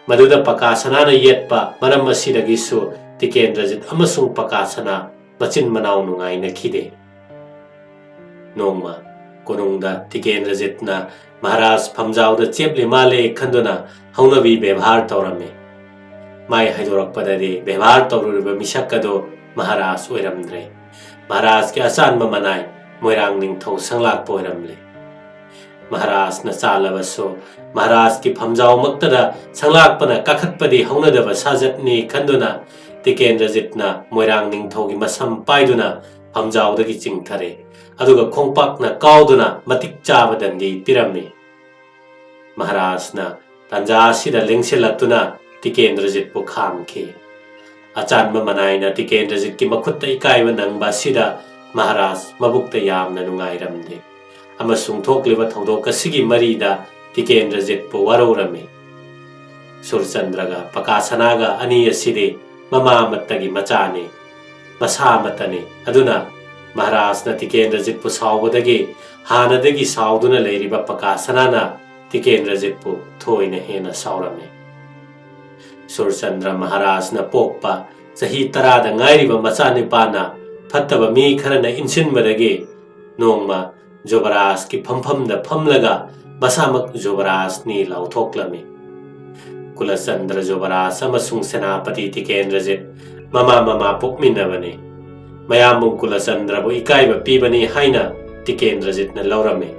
ꯃꯗꯨꯗ ꯄꯀꯥ ꯁꯅꯥꯅ ꯌꯦꯠꯄ ꯃꯔꯝ ꯑꯁꯤꯗꯒꯤꯁꯨ ꯇꯤꯀꯦꯟꯗ꯭ꯔꯖꯤꯠ ꯑꯃꯁꯨꯡ ꯄꯀꯥ ꯁꯅꯥ ꯃꯆꯤꯟ ꯃꯅꯥꯎ ꯅꯨꯡꯉꯥꯏꯅꯈꯤꯗꯦ꯫ ꯅꯣꯡꯃ ꯀꯣꯅꯨꯡꯗ ꯇꯤꯀꯦꯟꯗ꯭ꯔꯖꯤꯠꯅ ꯃꯍꯥꯔꯥꯖ ꯐꯝꯖꯥꯎꯗ ꯆꯦꯞꯂꯤ ꯃꯥꯜꯂꯦ ꯈꯟꯗꯨꯅ ꯍꯧꯅꯕꯤ ꯕꯦꯕꯥꯔ ꯇꯧꯔꯝꯃꯤ꯫ ꯃꯥꯏ ꯍꯥꯏꯗꯣꯔꯛꯄꯗꯗꯤ ꯕꯦꯕꯥꯔ ꯇꯧꯔꯨꯔꯤꯕ ꯃꯤꯁꯛ ꯑꯗꯨ ꯃꯍꯥꯔꯥꯖ ꯑꯣꯏꯔꯝꯗ꯭ꯔꯦ꯫ ꯃꯍꯥꯔꯥꯖꯀꯤ ꯑꯆꯥꯟꯕ ꯃꯅꯥꯏ ꯃꯣꯏꯔꯥꯡ ꯅꯤꯡꯊꯧ ꯁꯪꯂꯥꯛꯄ ꯑꯣꯏꯔꯝꯂꯦ꯫ ꯃꯍꯥꯔꯥꯖꯅ ꯆꯥꯜꯂꯕꯁꯨ ꯃꯍꯥꯔꯥꯖꯀꯤ ꯐꯝꯖꯥꯎꯃꯛꯇꯗ ꯁꯪꯂꯥꯛꯄꯅ ꯀꯥꯈꯠꯄꯗꯤ ꯍꯧꯅꯗꯕ ꯁꯥꯖꯠꯅꯤ ꯈꯟꯗꯨꯅ ꯇꯤꯀꯦꯟꯗ꯭ꯔꯖꯤꯠꯅ ꯃꯣꯏꯔꯥꯡ ꯅꯤꯡꯊꯧꯒꯤ ꯃꯁꯝ ꯄꯥꯏꯗꯨꯅ ꯐꯝꯖꯥꯎꯗꯒꯤ ꯆꯤꯡꯊꯔꯦ꯫ ꯑꯗꯨꯒ ꯈꯣꯡꯄꯥꯛꯅ ꯀꯥꯎꯗꯨꯅ ꯃꯇꯤꯛ ꯆꯥꯕ ꯗꯟꯗꯤ ꯄꯤꯔꯝꯃꯤ꯫ ꯃꯍꯥꯔꯥꯖꯅ ꯇꯥꯟꯖꯥ ꯑꯁꯤꯗ ꯂꯦꯡꯁꯤꯜꯂꯛꯇꯨꯅ ꯇꯤꯀꯦꯟꯗ꯭ꯔꯖꯤꯠꯄꯨ ꯈꯥꯝꯈꯤ꯫ ꯑꯆꯥꯟꯕ ꯃꯅꯥꯏꯅ ꯇꯤꯀꯦꯟꯗ꯭ꯔꯖꯤꯠꯀꯤ ꯃꯈꯨꯠꯇ ꯏꯀꯥꯏꯕ ꯅꯪꯕ ꯑꯁꯤꯗ ꯃꯍꯥꯔꯥꯖ ꯃꯕꯨꯛꯇ ꯌꯥꯝꯅ ꯅꯨꯡꯉꯥꯏꯔꯝꯗꯦ ꯑꯃꯁꯨꯡ ꯊꯣꯛꯂꯤꯕ ꯊꯧꯗꯣꯛ ꯑꯁꯤꯒꯤ ꯃꯔꯤꯗ ꯇꯤꯀꯦꯟꯗ꯭ꯔꯖꯤꯠꯄꯨ ꯋꯥꯔꯧꯔꯝꯃꯤ꯫ ꯁꯨꯔꯆꯟꯗ꯭ꯔꯒ ꯄꯀꯥꯁꯅꯥꯒ ꯑꯅꯤ ꯑꯁꯤꯗꯤ ꯃꯃꯥ ꯑꯃꯠꯇꯒꯤ ꯃꯆꯥꯅꯤ, ꯃꯁꯥ ꯑꯃꯠꯇꯅꯤ꯫ ꯑꯗꯨꯅ ꯃꯍꯥꯔꯥꯖꯅ ꯇꯤꯀꯦꯟꯗ꯭ꯔꯖꯤꯠꯄꯨ ꯁꯥꯎꯕꯗꯒꯤ ꯍꯥꯟꯅꯗꯒꯤ ꯁꯥꯎꯗꯨꯅ ꯂꯩꯔꯤꯕ ꯄꯀꯥꯁꯅꯥꯅ ꯇꯤꯀꯦꯟꯗ꯭ꯔꯖꯤꯠꯄꯨ ꯊꯣꯏꯅ ꯍꯦꯟꯅ ꯁꯥꯎꯔꯝꯃꯤ꯫ ꯁꯨꯔꯆꯟꯗ꯭ꯔ ꯃꯍꯥꯔꯥꯖꯅ ꯄꯣꯛꯄ ꯆꯍꯤ ꯇꯔꯥꯗ ꯉꯥꯏꯔꯤꯕ ꯃꯆꯥꯅꯤꯄꯥꯅ ꯐꯠꯇꯕ ꯃꯤ ꯈꯔꯅ ꯏꯟꯁꯤꯟꯕꯗꯒꯤ ꯅꯣꯡꯃ ꯖꯨꯕꯔꯥꯖꯀꯤ ꯐꯝꯐꯝꯗ ꯐꯝꯂꯒ ꯃꯁꯥꯃꯛ ꯖꯨꯕꯔꯥꯖꯅꯤ ꯂꯥꯎꯊꯣꯛꯂꯝꯃꯤ꯫ ꯀꯨꯂꯆꯟꯗ꯭ꯔ ꯖꯨꯕꯔꯥꯖ ꯑꯃꯁꯨꯡ ꯁꯦꯅꯥꯄꯇꯤ ꯇꯤꯀꯦꯟꯗ꯭ꯔꯖꯤꯠ ꯃꯃꯥ ꯃꯃꯥ ꯄꯣꯛꯃꯤꯟꯅꯕꯅꯤ꯫ ꯃꯌꯥꯝꯕꯨ ꯀꯨꯂꯆꯟꯗ꯭ꯔꯕꯨ ꯏꯀꯥꯏꯕ ꯄꯤꯕꯅꯤ ꯍꯥꯏꯅ ꯇꯤꯀꯦꯟꯗ꯭ꯔꯖꯤꯠꯅ ꯂꯧꯔꯝꯃꯤ꯫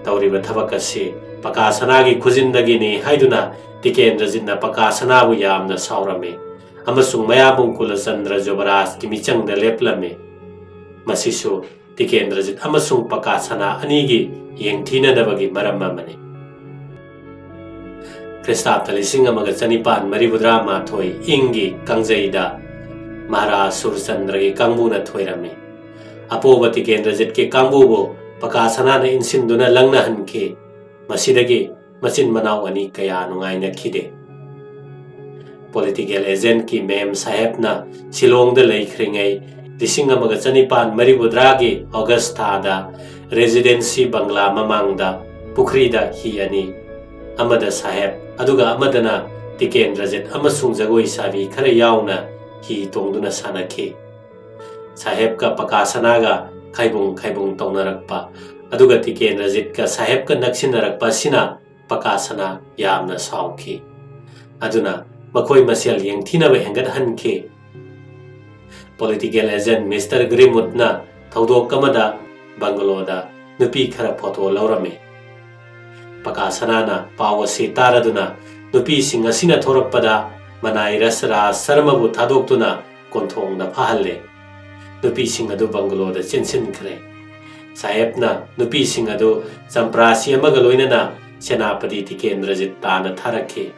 ꯇꯧꯔꯤꯕ ꯊꯕꯛ ꯑꯁꯤ ꯄꯀꯥꯁꯅꯥꯒꯤ ꯈꯨꯖꯤꯟꯗꯒꯤꯅꯤ ꯍꯥꯏꯗꯨꯅ ꯇꯤꯀꯦꯟꯗ꯭ꯔꯖꯤꯠꯅ ꯄꯀꯥꯁꯅꯥꯕꯨ ꯌꯥꯝꯅ ꯁꯥꯎꯔꯝꯃꯤ ꯑꯃꯁꯨꯡ ꯃꯌꯥꯝꯕꯨꯡ ꯀꯨꯂꯆꯟꯗ꯭ꯔ ꯖꯨꯕꯔꯥꯖꯀꯤ ꯃꯤꯆꯪꯗ ꯂꯦꯞꯂꯝꯃꯤ꯫ ꯃꯁꯤꯁꯨ ꯇꯤꯀꯦꯟꯗ꯭ꯔꯖꯤꯠ ꯑꯃꯁꯨꯡ ꯄꯀꯥꯁꯅꯥ ꯑꯅꯤꯒꯤ ꯌꯦꯡꯊꯤꯅꯅꯕꯒꯤ ꯃꯔꯝ ꯑꯃꯅꯤ꯫ ꯈ꯭ꯔꯤꯁꯇꯥꯕꯇ ꯂꯤꯁꯤꯡ ꯑꯃꯒ ꯆꯅꯤꯄꯥꯟ ꯃꯔꯤꯐꯨꯇꯔꯥ ꯃꯥꯊꯣꯏ ꯏꯪꯒꯤ ꯀꯥꯡꯖꯩꯗ ꯃꯍꯥꯔꯥꯖ ꯁꯨꯔꯆꯟꯗ꯭ꯔꯒꯤ ꯀꯥꯡꯕꯨꯅ ꯊꯣꯏꯔꯝꯃꯤ꯫ ꯑꯄꯣꯕ ꯇꯤꯀꯦꯟꯗ꯭ꯔꯖꯤꯠꯀꯤ ꯀꯥꯡꯕꯨꯕꯨ ꯄꯀꯥꯁꯅꯥꯅ ꯏꯟꯁꯤꯟꯗꯨꯅ ꯂꯪꯅꯍꯟꯈꯤ꯫ ꯃꯁꯤꯗꯒꯤ ꯃꯆꯤꯟ ꯃꯅꯥꯎ ꯑꯅꯤ ꯀꯌꯥ ꯅꯨꯡꯉꯥꯏꯅꯈꯤꯗꯦ꯫ ꯄꯣꯂꯤꯇꯤꯀꯦꯜ ꯑꯦꯖꯦꯟꯠꯀꯤ ꯃꯦꯝ ꯁꯥꯍꯦꯕꯅ ꯁꯤꯂꯣꯡꯗ ꯂꯩꯈ꯭ꯔꯤꯉꯩ ꯂꯤꯁꯤꯡ ꯑꯃꯒ ꯆꯅꯤꯄꯥꯟ ꯃꯔꯤꯐꯨꯇꯔꯥꯒꯤ ꯑꯣꯒꯁ ꯊꯥꯗ ꯔꯦꯖꯤꯗꯦꯟꯁꯤ ꯕꯪꯒ꯭ꯂꯥ ꯃꯃꯥꯡꯗ ꯄꯨꯈ꯭ꯔꯤꯗ ꯍꯤ ꯑꯅꯤ, ꯑꯃꯗ ꯁꯥꯍꯦꯕ ꯑꯗꯨꯒ ꯑꯃꯗꯅ ꯇꯤꯀꯦꯟꯗ꯭ꯔꯖꯤꯠ ꯑꯃꯁꯨꯡ ꯖꯒꯣꯏ ꯁꯥꯕꯤ ꯈꯔ ꯌꯥꯎꯅ ꯍꯤ ꯇꯣꯡꯗꯨꯅ ꯁꯥꯟꯅꯈꯤ꯫ ꯁꯥꯍꯦꯕꯀ ꯄꯀꯥꯁꯅꯥꯒ ꯈꯥꯏꯕꯨꯡ ꯈꯥꯏꯕꯨꯡ ꯇꯧꯅꯔꯛꯄ ꯑꯗꯨꯒ ꯇꯤꯀꯦꯟꯗ꯭ꯔꯖꯤꯠꯀ ꯁꯥꯍꯦꯕꯀ ꯅꯛꯁꯤꯟꯅꯔꯛꯄ ꯑꯁꯤꯅ ꯄꯀꯥꯁꯅꯥ ꯌꯥꯝꯅ ꯁꯥꯎꯈꯤ꯫ ꯑꯗꯨꯅ ꯃꯈꯣꯏ ꯃꯁꯦꯜ ꯌꯦꯡꯊꯤꯅꯕ ꯍꯦꯟꯒꯠꯍꯟꯈꯤ꯫ ꯄꯣꯂꯤꯇꯤꯀꯦꯜ ꯑꯦꯖꯦꯟꯠ ꯃꯤꯁꯇꯔ ꯒ꯭ꯔꯤꯃꯨꯠꯅ ꯊꯧꯗꯣꯛ ꯑꯃꯗ ꯕꯪꯒꯂꯣꯗ ꯅꯨꯄꯤ ꯈꯔ ꯐꯣꯇꯣ ꯂꯧꯔꯝꯃꯤ꯫ ꯄꯀꯥꯁꯅꯥꯅ ꯄꯥꯎ ꯑꯁꯤ ꯇꯥꯔꯗꯨꯅ ꯅꯨꯄꯤꯁꯤꯡ ꯑꯁꯤꯅ ꯊꯣꯔꯛꯄꯗ ꯃꯅꯥꯏ ꯔꯁ ꯔꯥꯖ ꯁꯔꯃꯕꯨ ꯊꯥꯗꯣꯛꯇꯨꯅ ꯀꯣꯟꯊꯣꯡꯗ ꯐꯥꯍꯜꯂꯦ꯫ ꯅꯨꯄꯤꯁꯤꯡ ꯑꯗꯨ ꯕꯪꯒꯂꯣꯗ ꯆꯦꯟꯁꯤꯟꯈ꯭ꯔꯦ꯫ ꯁꯥꯍꯦꯕꯅ ꯅꯨꯄꯤꯁꯤꯡ ꯑꯗꯨ ꯆꯝꯄ꯭ꯔꯥꯁꯤ ꯑꯃꯒ ꯂꯣꯏꯅꯅ ꯁꯦꯅꯥꯄꯇꯤ ꯇꯤꯀꯦꯟꯗ꯭ꯔꯖꯤꯠ ꯇꯥꯟꯅ ꯊꯥꯔꯛꯈꯤ꯫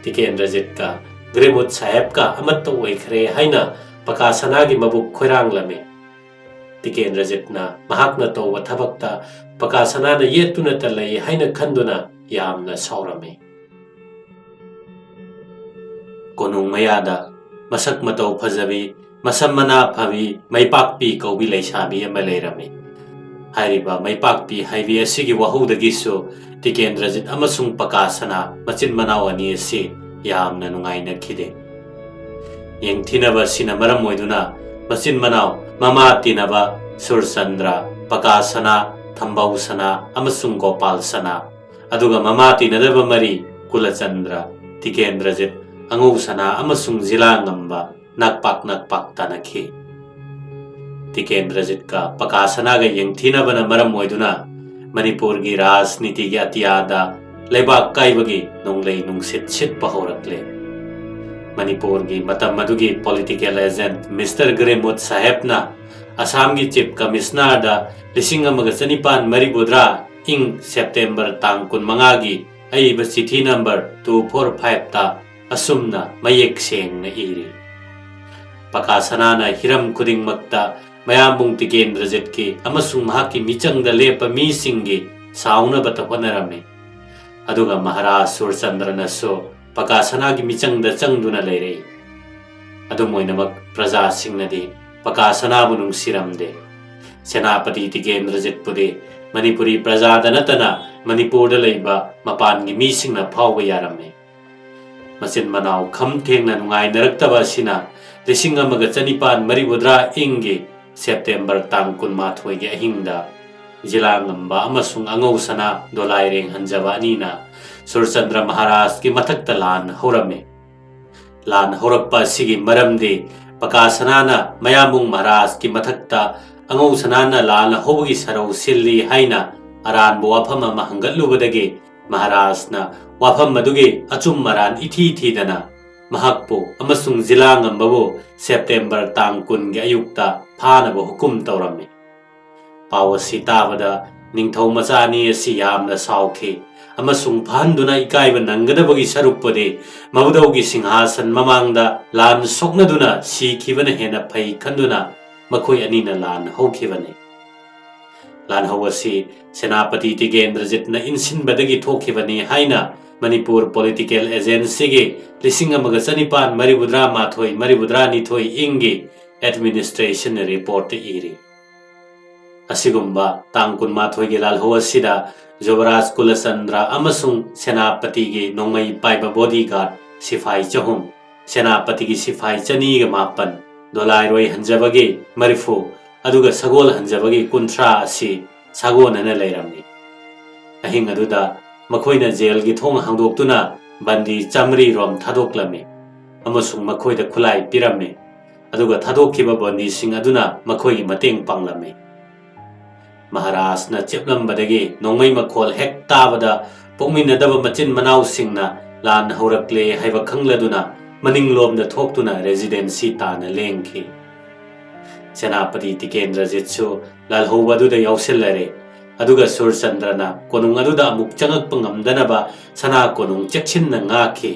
ꯇꯤꯀꯦꯟꯗ꯭ꯔꯖꯤꯠꯀ ꯒ꯭ꯔꯤꯃꯨꯠ ꯁꯥꯍꯦꯕꯀ ꯑꯃꯠꯇ ꯑꯣꯏꯈ꯭ꯔꯦ ꯍꯥꯏꯅ ꯄꯀꯥꯁꯅꯥꯒꯤ ꯃꯕꯨꯛ ꯈꯣꯏꯔꯥꯡꯂꯝꯃꯤ꯫ ꯇꯤꯀꯦꯟꯗ꯭ꯔꯖꯤꯠꯅ ꯃꯍꯥꯛꯅ ꯇꯧꯕ ꯊꯕꯛꯇ ꯄꯀꯥꯁꯅꯥꯅ ꯌꯦꯠꯇꯨꯅꯇ ꯂꯩ ꯍꯥꯏꯅ ꯈꯟꯗꯨꯅ ꯌꯥꯝꯅ ꯁꯥꯎꯔꯝꯃꯤ꯫ ꯀꯣꯅꯨꯡ ꯃꯌꯥꯗ ꯃꯁꯛ ꯃꯇꯧ ꯐꯖꯕꯤ, ꯃꯁꯝ ꯃꯅꯥ ꯐꯕꯤ, ꯃꯩꯄꯥꯛꯄꯤ ꯀꯧꯕꯤ ꯂꯩꯁꯥꯕꯤ ꯑꯃ ꯂꯩꯔꯝꯃꯤ꯫ ꯍꯥꯏꯔꯤꯕ ꯃꯩꯄꯥꯛꯄꯤ ꯍꯥꯏꯕꯤ ꯑꯁꯤꯒꯤ ꯋꯥꯍꯧꯗꯒꯤꯁꯨ ꯇꯤꯀꯦꯟꯗ꯭ꯔꯖꯤꯠ ꯑꯃꯁꯨꯡ ꯄꯀꯥꯁꯅꯥ ꯃꯆꯤꯟ ꯃꯅꯥꯎ ꯑꯅꯤ ꯑꯁꯤ ꯌꯥꯝꯅ ꯅꯨꯡꯉꯥꯏꯅꯈꯤꯗꯦ꯫ ꯌꯦꯡꯊꯤꯅꯕ ꯑꯁꯤꯅ ꯃꯔꯝ ꯑꯣꯏꯗꯨꯅ ꯃꯆꯤꯟ ꯃꯅꯥꯎ ꯃꯃꯥ ꯇꯤꯟꯅꯕ ꯁꯨꯔꯆꯟꯗ꯭ꯔ, ꯄꯀꯥꯁꯅꯥ, ꯊꯝꯕꯧꯁꯅꯥ ꯑꯃꯁꯨꯡ ꯒꯣꯄꯥꯜꯁꯅꯥ, ꯑꯗꯨꯒ ꯃꯃꯥ ꯇꯤꯟꯅꯗꯕ ꯃꯔꯤ ꯀꯨꯂꯆꯟꯗ꯭ꯔ, ꯇꯤꯀꯦꯟꯗ꯭ꯔꯖꯤꯠ, ꯑꯉꯧꯁꯅꯥ ꯑꯃꯁꯨꯡ ꯖꯤꯂꯥ ꯉꯝꯕ ꯅꯛꯄꯥꯛ ꯅꯛꯄꯥꯛ ꯇꯥꯅꯈꯤ꯫ ꯇꯤꯀꯦꯟꯗ꯭ꯔꯖꯤꯠꯀ ꯄꯀꯥꯁꯅꯥꯒ ꯌꯦꯡꯊꯤꯅꯕꯅ ꯃꯔꯝ ꯑꯣꯏꯗꯨꯅ ꯃꯅꯤꯄꯨꯔꯒꯤ ꯔꯥꯖꯅꯤꯇꯤꯒꯤ ꯑꯇꯤꯌꯥꯗ ꯂꯩꯕꯥꯛ ꯀꯥꯏꯕꯒꯤ ꯅꯣꯡꯂꯩ ꯅꯨꯡꯁꯤꯠ ꯁꯤꯠꯄ ꯍꯧꯔꯛꯂꯦ꯫ ꯃꯅꯤꯄꯨꯔꯒꯤ ꯃꯇꯝ ꯑꯗꯨꯒꯤ political agent Mister ꯒ꯭ꯔꯦꯃꯨꯠ ꯁꯥꯍꯦꯕꯅ ꯑꯁꯥꯝꯒꯤ Chief Commissionerꯗ ꯂꯤꯁꯤꯡ ꯑꯃꯒ ꯆꯅꯤꯄꯥꯟ ꯃꯔꯤꯐꯨꯇꯔꯥ ꯏꯪ September ꯇꯥꯡ ꯀꯨꯟꯃꯉꯥꯒꯤ ꯑꯏꯕ ꯆꯤꯊꯤ number two four fiveꯇ ꯑꯁꯨꯝꯅ ꯃꯌꯦꯛ ꯁꯦꯡꯅ ꯏꯔꯤ꯫ ꯄꯀꯥ ꯁꯅꯥꯅ ꯍꯤꯔꯝ ꯈꯨꯗꯤꯡꯃꯛꯇ ꯃꯌꯥꯝꯕꯨꯡ ꯇꯤꯀꯦꯟꯗ꯭ꯔꯖꯤꯠꯀꯤ ꯑꯃꯁꯨꯡ ꯃꯍꯥꯛꯀꯤ ꯃꯤꯆꯪꯗ ꯂꯦꯞꯄ ꯃꯤꯁꯤꯡꯒꯤ ꯁꯥꯎꯅꯕꯇ ꯍꯣꯠꯅꯔꯝꯃꯤ꯫ ꯑꯗꯨꯒ ꯃꯍꯥꯔꯥꯖ ꯁꯨꯔꯆꯟꯗ꯭ꯔꯅꯁꯨ ꯄꯀꯥ ꯁꯅꯥꯒꯤ ꯃꯤꯆꯪꯗ ꯆꯪꯗꯨꯅ ꯂꯩꯔꯛꯏ꯫ ꯑꯗꯨꯝ ꯑꯣꯏꯅꯃꯛ ꯄ꯭ꯔꯖꯥꯁꯤꯡꯅꯗꯤ ꯄꯀꯥ ꯁꯅꯥꯕꯨ ꯅꯨꯡꯁꯤꯔꯝꯗꯦ꯫ ꯁꯦꯅꯥꯄꯇꯤ ꯇꯤꯀꯦꯟꯗ꯭ꯔꯖꯤꯠꯄꯨꯗꯤ ꯃꯅꯤꯄꯨꯔꯤ ꯄ꯭ꯔꯖꯥꯗ ꯅꯠꯇꯅ ꯃꯅꯤꯄꯨꯔꯗ ꯂꯩꯕ ꯃꯄꯥꯟꯒꯤ ꯃꯤꯁꯤꯡꯅ ꯐꯥꯎꯕ ꯌꯥꯔꯝꯃꯤ꯫ ꯃꯆꯤꯟ ꯃꯅꯥꯎ ꯈꯝ ꯊꯦꯡꯅ ꯅꯨꯡꯉꯥꯏꯅꯔꯛꯇꯕ ꯑꯁꯤꯅ ꯂꯤꯁꯤꯡ ꯑꯃꯒ ꯆꯅꯤꯄꯥꯟ ꯃꯔꯤꯐꯨꯇꯔꯥ ꯏꯪꯒꯤ September ꯇꯥꯡ ꯀꯨꯟꯃꯥꯊꯣꯏꯒꯤ ꯑꯍꯤꯡꯗ ꯖꯤꯂꯥ ꯉꯝꯕ ꯑꯃꯁꯨꯡ ꯑꯉꯧ ꯁꯅꯥ ꯗꯣꯂꯥꯏꯔꯦꯡ ꯍꯟꯖꯕ ꯑꯅꯤꯅ ꯁꯨꯔꯆꯟꯗ꯭ꯔ ꯃꯍꯥꯔꯥꯖꯀꯤ ꯃꯊꯛꯇ ꯂꯥꯟ ꯍꯧꯔꯝꯃꯤ꯫ ꯂꯥꯟ ꯍꯧꯔꯛꯄ ꯑꯁꯤꯒꯤ ꯃꯔꯝꯗꯤ ꯄꯀꯥ ꯁꯅꯥꯅ ꯃꯌꯥꯝꯕꯨꯡ ꯃꯍꯥꯔꯥꯖꯀꯤ ꯃꯊꯛꯇ ꯑꯉꯧ ꯁꯅꯥꯅ ꯂꯥꯟ ꯍꯧꯕꯒꯤ ꯁꯔꯧ ꯁꯤꯜꯂꯤ ꯍꯥꯏꯅ ꯑꯔꯥꯟꯕ ꯋꯥꯐꯝ ꯑꯃ ꯍꯪꯒꯠꯂꯨꯕꯗꯒꯤ ꯃꯍꯥꯔꯥꯖꯅ ꯋꯥꯐꯝ ꯑꯗꯨꯒꯤ ꯑꯆꯨꯝ ꯑꯔꯥꯟ ꯏꯊꯤ ꯊꯤꯗꯅ ꯃꯍꯥꯛꯄꯨ ꯑꯃꯁꯨꯡ ꯖꯤꯂꯥ ꯉꯝꯕꯕꯨ September ꯇꯥꯡ ꯀꯨꯟꯒꯤ ꯑꯌꯨꯛꯇ ꯐꯥꯅꯕ ꯍꯨꯀꯨꯝ ꯇꯧꯔꯝꯃꯤ꯫ ꯄꯥꯎ ꯑꯁꯤ ꯇꯥꯕꯗ ꯅꯤꯡꯊꯧ ꯃꯆꯥ ꯑꯅꯤ ꯑꯁꯤ ꯌꯥꯝꯅ ꯁꯥꯎꯈꯤ ꯑꯃꯁꯨꯡ ꯐꯥꯍꯟꯗꯨꯅ ꯏꯀꯥꯏꯕ ꯅꯪꯒꯗꯕꯒꯤ ꯁꯔꯨꯛꯄꯨꯗꯤ ꯃꯕꯨꯗꯧꯒꯤ ꯁꯤꯡꯍꯥꯁꯟ ꯃꯃꯥꯡꯗ ꯂꯥꯟ ꯁꯣꯛꯅꯗꯨꯅ ꯁꯤꯈꯤꯕꯅ ꯍꯦꯟꯅ ꯐꯩ ꯈꯟꯗꯨꯅ ꯃꯈꯣꯏ ꯑꯅꯤꯅ ꯂꯥꯟ ꯍꯧꯈꯤꯕꯅꯤ꯫ ꯂꯥꯟꯍꯧ ꯑꯁꯤ ꯁꯦꯅꯥꯄꯇꯤ ꯇꯤꯀꯦꯟꯗ꯭ꯔꯖꯤꯠꯅ ꯏꯟꯁꯤꯟꯕꯗꯒꯤ ꯊꯣꯛꯈꯤꯕꯅꯤ ꯍꯥꯏꯅ ꯃꯅꯤꯄꯨꯔ political agentꯁꯤꯒꯤ ꯂꯤꯁꯤꯡ ꯑꯃꯒ ꯆꯅꯤꯄꯥꯟ ꯃꯔꯤꯐꯨꯇꯔꯥ ꯃꯥꯊꯣꯏ ꯃꯔꯤꯐꯨꯇꯔꯥ ꯅꯤꯊꯣꯏ ꯏꯪꯒꯤ administration reportꯇ ꯏꯔꯤ꯫ ꯑꯁꯤꯒꯨꯝꯕ ꯇꯥꯡ ꯀꯨꯟꯃꯥꯊꯣꯏꯒꯤ ꯂꯥꯜꯍꯧ ꯑꯁꯤꯗ ꯖꯨꯕꯔꯥꯖ ꯀꯨꯂꯆꯟꯗ꯭ꯔ ꯑꯃꯁꯨꯡ ꯁꯦꯅꯥꯄꯇꯤꯒꯤ ꯅꯣꯡꯃꯩ ꯄꯥꯏꯕ bodyguard ꯁꯤꯐꯥꯏ ꯆꯍꯨꯝ, ꯁꯦꯅꯥꯄꯇꯤꯒꯤ ꯁꯤꯐꯥꯏ ꯆꯅꯤꯒ ꯃꯥꯄꯟ, ꯗꯣꯂꯥꯏꯔꯣꯏ ꯍꯟꯖꯕꯒꯤ ꯃꯔꯤꯐꯨ, ꯑꯗꯨꯒ ꯁꯒꯣꯜ ꯍꯟꯖꯕꯒꯤ ꯀꯨꯟꯊ꯭ꯔꯥ ꯑꯁꯤ ꯁꯥꯒꯣꯟꯅꯅ ꯂꯩꯔꯝꯃꯤ꯫ ꯑꯍꯤꯡ ꯑꯗꯨꯗ ꯃꯈꯣꯏꯅ ꯖꯦꯜꯒꯤ ꯊꯣꯡ ꯍꯥꯡꯗꯣꯛꯇꯨꯅ ꯕꯟꯗꯤ ꯆꯥꯃꯔꯤ ꯔꯣꯝ ꯊꯥꯗꯣꯛꯂꯝꯃꯤ ꯑꯃꯁꯨꯡ ꯃꯈꯣꯏꯗ ꯈꯨꯠꯂꯥꯏ ꯄꯤꯔꯝꯃꯤ, ꯑꯗꯨꯒ ꯊꯥꯗꯣꯛꯈꯤꯕ ꯕꯟꯗꯤꯁꯤꯡ ꯑꯗꯨꯅ ꯃꯈꯣꯏꯒꯤ ꯃꯇꯦꯡ ꯄꯥꯡꯂꯝꯃꯤ꯫ ꯃꯍꯥꯔꯥꯖꯅ ꯆꯦꯞꯂꯝꯕꯗꯒꯤ ꯅꯣꯡꯃꯩ ꯃꯈꯣꯜ ꯍꯦꯛ ꯇꯥꯕꯗ ꯄꯣꯛꯃꯤꯟꯅꯗꯕ ꯃꯆꯤꯟ ꯃꯅꯥꯎꯁꯤꯡꯅ ꯂꯥꯟ ꯍꯧꯔꯛꯂꯦ ꯍꯥꯏꯕ ꯈꯪꯂꯗꯨꯅ ꯃꯅꯤꯡꯂꯣꯝꯗ ꯊꯣꯛꯇꯨꯅ ꯔꯦꯁꯤꯗꯦꯟꯁꯤ ꯇꯥꯟꯅ ꯂꯦꯡꯈꯤ꯫ ꯁꯦꯅꯥꯄꯇꯤ ꯇꯤꯀꯦꯟꯗ꯭ꯔꯖꯤꯠꯁꯨ ꯂꯥꯜꯍꯧꯕ ꯑꯗꯨꯗ ꯌꯥꯎꯁꯤꯜꯂꯔꯦ꯫ ꯑꯗꯨꯒ ꯁꯨꯔꯆꯟꯗ꯭ꯔꯅ ꯀꯣꯅꯨꯡ ꯑꯗꯨꯗ ꯑꯃꯨꯛ ꯆꯪꯉꯛꯄ ꯉꯝꯗꯅꯕ ꯁꯅꯥ ꯀꯣꯅꯨꯡ ꯆꯦꯛꯁꯤꯟꯅ ꯉꯥꯛꯈꯤ꯫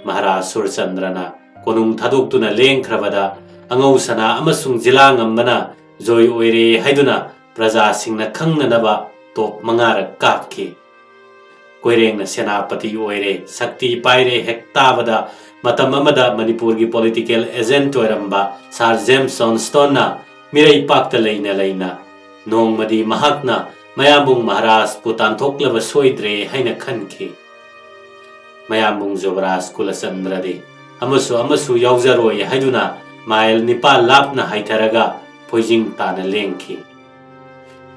ꯃꯍꯥꯔꯥꯖ ꯁꯨꯔꯆꯟꯗ꯭ꯔꯅ ꯀꯣꯅꯨꯡ ꯊꯥꯗꯣꯛꯇꯨꯅ ꯂꯦꯡꯈ꯭ꯔꯕꯗ ꯑꯉꯧ ꯁꯅꯥ ꯑꯃꯁꯨꯡ ꯖꯤꯂꯥ ꯉꯝꯕꯅ ꯖꯣꯏ ꯑꯣꯏꯔꯦ ꯍꯥꯏꯗꯨꯅ ꯄ꯭ꯔꯖꯥꯁꯤꯡꯅ ꯈꯪꯅꯅꯕ ꯇꯣꯞ ꯃꯉꯥꯔꯛ ꯀꯥꯞꯈꯤ꯫ ꯀꯣꯏꯔꯦꯡꯅ ꯁꯦꯅꯥꯄꯇꯤ ꯑꯣꯏꯔꯦ, ꯁꯛꯇꯤ ꯄꯥꯏꯔꯦ ꯍꯦꯛ ꯇꯥꯕꯗ ꯃꯇꯝ ꯑꯃꯗ ꯃꯅꯤꯄꯨꯔꯒꯤ ꯄꯣꯂꯤꯇꯤꯀꯦꯜ ꯑꯦꯖꯦꯟꯠ ꯑꯣꯏꯔꯝꯕ ꯁꯥꯔ ꯖꯦꯝꯁ ꯖꯣꯟꯁꯇꯣꯟꯅ ꯃꯤꯔꯩꯄꯥꯛꯇ ꯂꯩꯅ ꯂꯩꯅ ꯅꯣꯡꯃꯗꯤ ꯃꯍꯥꯛꯅ ꯃꯌꯥꯝꯕꯨꯡ ꯃꯍꯥꯔꯥꯖꯄꯨ ꯇꯥꯟꯊꯣꯛꯂꯕ ꯁꯣꯏꯗ꯭ꯔꯦ ꯍꯥꯏꯅ ꯈꯟꯈꯤ꯫ ꯃꯌꯥꯝꯕꯨꯡ ꯖꯨꯕꯔꯥꯖ ꯀꯨꯂꯆꯟꯗ꯭ꯔꯗꯤ ꯑꯃꯁꯨ ꯑꯃꯁꯨ ꯌꯥꯎꯖꯔꯣꯏ ꯍꯥꯏꯗꯨꯅ ꯃꯥꯏꯜ ꯅꯤꯄꯥꯜ ꯂꯥꯞꯅ ꯍꯥꯏꯊꯔꯒ ꯐꯣꯏꯖꯤꯡ ꯇꯥꯅ ꯂꯦꯡꯈꯤ꯫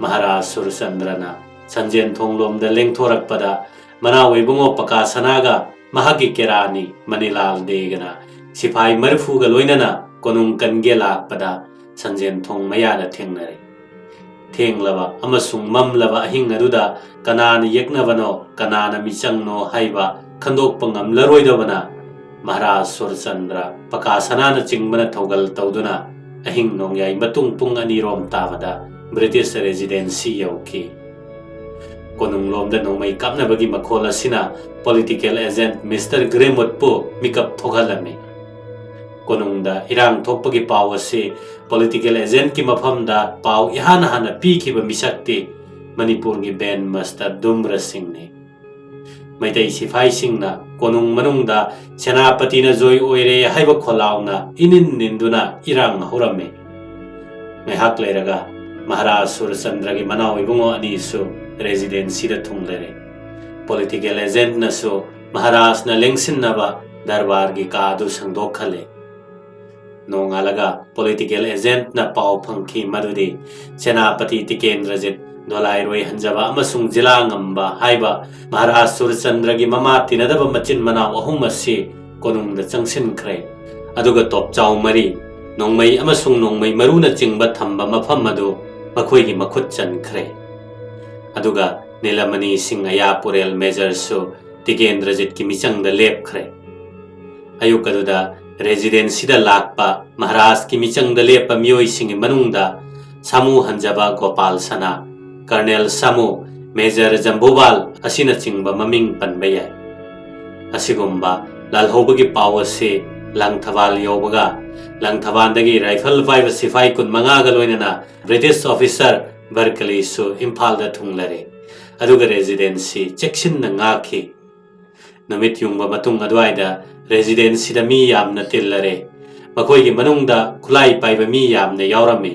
ꯃꯍꯥꯔꯥꯖ ꯁꯨꯔꯆꯟꯗ꯭ꯔꯅ ꯁꯟꯖꯦꯟ ꯊꯣꯡꯂꯣꯝꯗ ꯂꯦꯡꯊꯣꯔꯛꯄꯗ ꯃꯅꯥꯎ ꯏꯕꯨꯡꯉꯣ ꯄꯀꯥ ꯁꯅꯥꯒ ꯃꯍꯥꯛꯀꯤ ꯀꯦꯔꯥꯅꯤ ꯃꯅꯤꯂꯥꯜ ꯗꯦꯒꯅ ꯁꯤꯐꯥꯏ ꯃꯔꯤꯐꯨꯒ ꯂꯣꯏꯅꯅ ꯀꯣꯅꯨꯡ ꯀꯟꯒꯦ ꯂꯥꯛꯄꯗ ꯁꯟꯖꯦꯟ ꯊꯣꯡ ꯃꯌꯥꯗ ꯊꯦꯡꯅꯔꯦ꯫ ꯊꯦꯡꯂꯕ ꯑꯃꯁꯨꯡ ꯃꯝꯂꯕ ꯑꯍꯤꯡ ꯑꯗꯨꯗ ꯀꯅꯥꯅ ꯌꯦꯛꯅꯕꯅꯣ, ꯀꯅꯥꯅ ꯃꯤꯆꯪꯅꯣ ꯍꯥꯏꯕ ꯈꯟꯗꯣꯛꯄ ꯉꯝꯂꯔꯣꯏꯗꯕꯅ ꯃꯍꯥꯔꯥꯖ ꯁꯨꯔꯆꯟꯗ꯭ꯔ, ꯄꯀꯥ ꯁꯅꯥꯅꯆꯤꯡꯕꯅ ꯊꯧꯒꯜ ꯇꯧꯗꯨꯅ ꯑꯍꯤꯡ ꯅꯣꯡꯌꯥꯏ ꯃꯇꯨꯡ ꯄꯨꯡ ꯑꯅꯤꯔꯣꯝ ꯇꯥꯕꯗ ꯕ꯭ꯔꯤꯇꯤꯁ ꯔꯦꯁꯤꯗꯦꯟꯁꯤ ꯌꯧꯈꯤ꯫ ꯀꯣꯅꯨꯡꯂꯣꯝꯗ ꯅꯣꯡꯃꯩ ꯀꯥꯞꯅꯕꯒꯤ ꯃꯈꯣꯜ ꯑꯁꯤꯅ ꯄꯣꯂꯤꯇꯤꯀꯦꯜ ꯑꯦꯖꯦꯟꯠ ꯃꯤꯁꯇꯔ ꯒ꯭ꯔꯦꯃꯨꯠꯄꯨ ꯃꯤꯀꯞ ꯊꯣꯛꯍꯜꯂꯝꯃꯤ꯫ ꯀꯣꯅꯨꯡꯗ ꯏꯔꯥꯡ ꯊꯣꯛꯄꯒꯤ ꯄꯥꯎ ꯑꯁꯤ ꯄꯣꯂꯤꯇꯤꯀꯦꯜ ꯑꯦꯖꯦꯟꯠꯀꯤ ꯃꯐꯝꯗ ꯄꯥꯎ ꯏꯍꯥꯟ ꯍꯥꯟꯅ ꯄꯤꯈꯤꯕ ꯃꯤꯁꯛꯇꯤ ꯃꯅꯤꯄꯨꯔꯒꯤ ꯕꯦꯟ ꯃꯁꯇꯔ ꯗꯨꯝꯕ꯭ꯔ ꯁꯤꯡꯅꯤ꯫ ꯃꯩꯇꯩ ꯁꯤꯐꯥꯏꯁꯤꯡꯅ ꯀꯣꯅꯨꯡ ꯃꯅꯨꯡꯗ ꯁꯦꯅꯥꯄꯇꯤꯅ ꯖꯣꯏ ꯑꯣꯏꯔꯦ ꯍꯥꯏꯕ ꯈꯣꯜꯂꯥꯎꯅ ꯏꯅꯤꯟ ꯅꯤꯟꯗꯨꯅ ꯏꯔꯥꯡ ꯍꯧꯔꯝꯃꯤ꯫ ꯉꯥꯏꯍꯥꯛ ꯂꯩꯔꯒ ꯃꯍꯥꯔꯥꯖ ꯁꯨꯔꯆꯟꯗ꯭ꯔꯒꯤ ꯃꯅꯥꯎ ꯏꯕꯨꯡꯉꯣ ꯑꯅꯤꯁꯨ ꯔꯦꯁꯤꯗꯦꯟꯁꯤꯗ ꯊꯨꯡꯂꯔꯦ꯫ ꯄꯣꯂꯤꯇꯤꯀꯦꯜ ꯑꯦꯖꯦꯟꯠꯅꯁꯨ ꯃꯍꯥꯔꯥꯖꯅ ꯂꯦꯡꯁꯤꯟꯅꯕ ꯗꯔꯕꯥꯔꯒꯤ ꯀꯥ ꯑꯗꯨ ꯁꯪꯗꯣꯛꯍꯜꯂꯦ꯫ ꯅꯣꯡꯉꯥꯜꯂꯒ ꯄꯣꯂꯤꯇꯤꯀꯦꯜ ꯑꯦꯖꯦꯟꯠꯅ ꯄꯥꯎ ꯐꯪꯈꯤ ꯃꯗꯨꯗꯤ ꯁꯦꯅꯥꯄꯇꯤ ꯇꯤꯀꯦꯟꯗ꯭ꯔꯖꯤꯠ, ꯗꯣꯂꯥꯏꯔꯣꯏ ꯍꯟꯖꯕ ꯑꯃꯁꯨꯡ ꯖꯤꯂꯥ ꯉꯝꯕ ꯍꯥꯏꯕ ꯃꯍꯥꯔꯥꯖ ꯁꯨꯔꯆꯟꯗ꯭ꯔꯒꯤ ꯃꯃꯥ ꯇꯤꯟꯅꯗꯕ ꯃꯆꯤꯟ ꯃꯅꯥꯎ ꯑꯍꯨꯝ ꯑꯁꯤ ꯀꯣꯅꯨꯡꯗ ꯆꯪꯁꯤꯟꯈ꯭ꯔꯦ꯫ ꯑꯗꯨꯒ ꯇꯣꯞꯆꯥꯎ ꯃꯔꯤ, ꯅꯣꯡꯃꯩ ꯑꯃꯁꯨꯡ ꯅꯣꯡꯃꯩ ꯃꯔꯨꯅꯆꯤꯡꯕ ꯊꯝꯕ ꯃꯐꯝ ꯑꯗꯨ ꯃꯈꯣꯏꯒꯤ ꯃꯈꯨꯠ ꯆꯟꯈ꯭ꯔꯦ꯫ ꯑꯗꯨꯒ ꯅꯤꯂꯃꯅꯤ ꯁꯤꯡ ꯑꯌꯥꯄꯨꯔꯦꯜ ꯃꯦꯖꯔꯁꯨ ꯇꯤꯀꯦꯟꯗ꯭ꯔꯖꯤꯠꯀꯤ ꯃꯤꯆꯪꯗ ꯂꯦꯞꯈ꯭ꯔꯦ꯫ ꯑꯌꯨꯛ ꯑꯗꯨꯗ ꯔꯦꯖꯤꯗꯦꯟꯁꯤꯗ ꯂꯥꯛꯄ ꯃꯍꯥꯔꯥꯖꯀꯤ ꯃꯤꯆꯪꯗ ꯂꯦꯞꯄ ꯃꯤꯑꯣꯏꯁꯤꯡꯒꯤ ꯃꯅꯨꯡꯗ ꯁꯥꯃꯨ ꯍꯟꯖꯕ ꯒꯣꯄꯥꯜ ꯁꯅꯥ, ꯀꯔꯅꯦꯜ ꯁꯥꯃꯨ, ꯃꯦꯖꯔ ꯖꯝꯕꯨꯕꯥꯜ ꯑꯁꯤꯅꯆꯤꯡꯕ ꯃꯃꯤꯡ ꯄꯟꯕ ꯌꯥꯏ꯫ ꯑꯁꯤꯒꯨꯝꯕ ꯂꯥꯜꯍꯧꯕꯒꯤ ꯄꯥꯎ ꯑꯁꯤ ꯂꯪꯊꯕꯥꯜ ꯌꯧꯕꯒ, ꯂꯪꯊꯕꯥꯜꯗꯒꯤ ꯔꯥꯏꯐꯜ ꯄꯥꯏꯕ ꯁꯤꯐꯥꯏ ꯀꯨꯟꯃꯉꯥꯒ ꯂꯣꯏꯅꯅ ꯕ꯭ꯔꯤꯇꯤꯁ ꯑꯣꯐꯤꯁꯔ ꯕꯔꯀꯂꯤꯁꯨ ꯏꯝꯐꯥꯜꯗ ꯊꯨꯡꯂꯔꯦ꯫ ꯑꯗꯨꯒ ꯔꯦꯖꯤꯗꯦꯟꯁꯤ ꯆꯦꯛꯁꯤꯟꯅ ꯉꯥꯛꯈꯤ꯫ ꯅꯨꯃꯤꯠ ꯌꯨꯡꯕ ꯃꯇꯨꯡ ꯑꯗꯨꯋꯥꯏꯗ ꯔꯦꯖꯤꯗꯦꯟꯁꯤꯗ ꯃꯤ ꯌꯥꯝꯅ ꯇꯤꯜꯂꯔꯦ꯫ ꯃꯈꯣꯏꯒꯤ ꯃꯅꯨꯡꯗ ꯈꯨꯠꯂꯥꯏ ꯄꯥꯏꯕ ꯃꯤ ꯌꯥꯝꯅ ꯌꯥꯎꯔꯝꯃꯤ꯫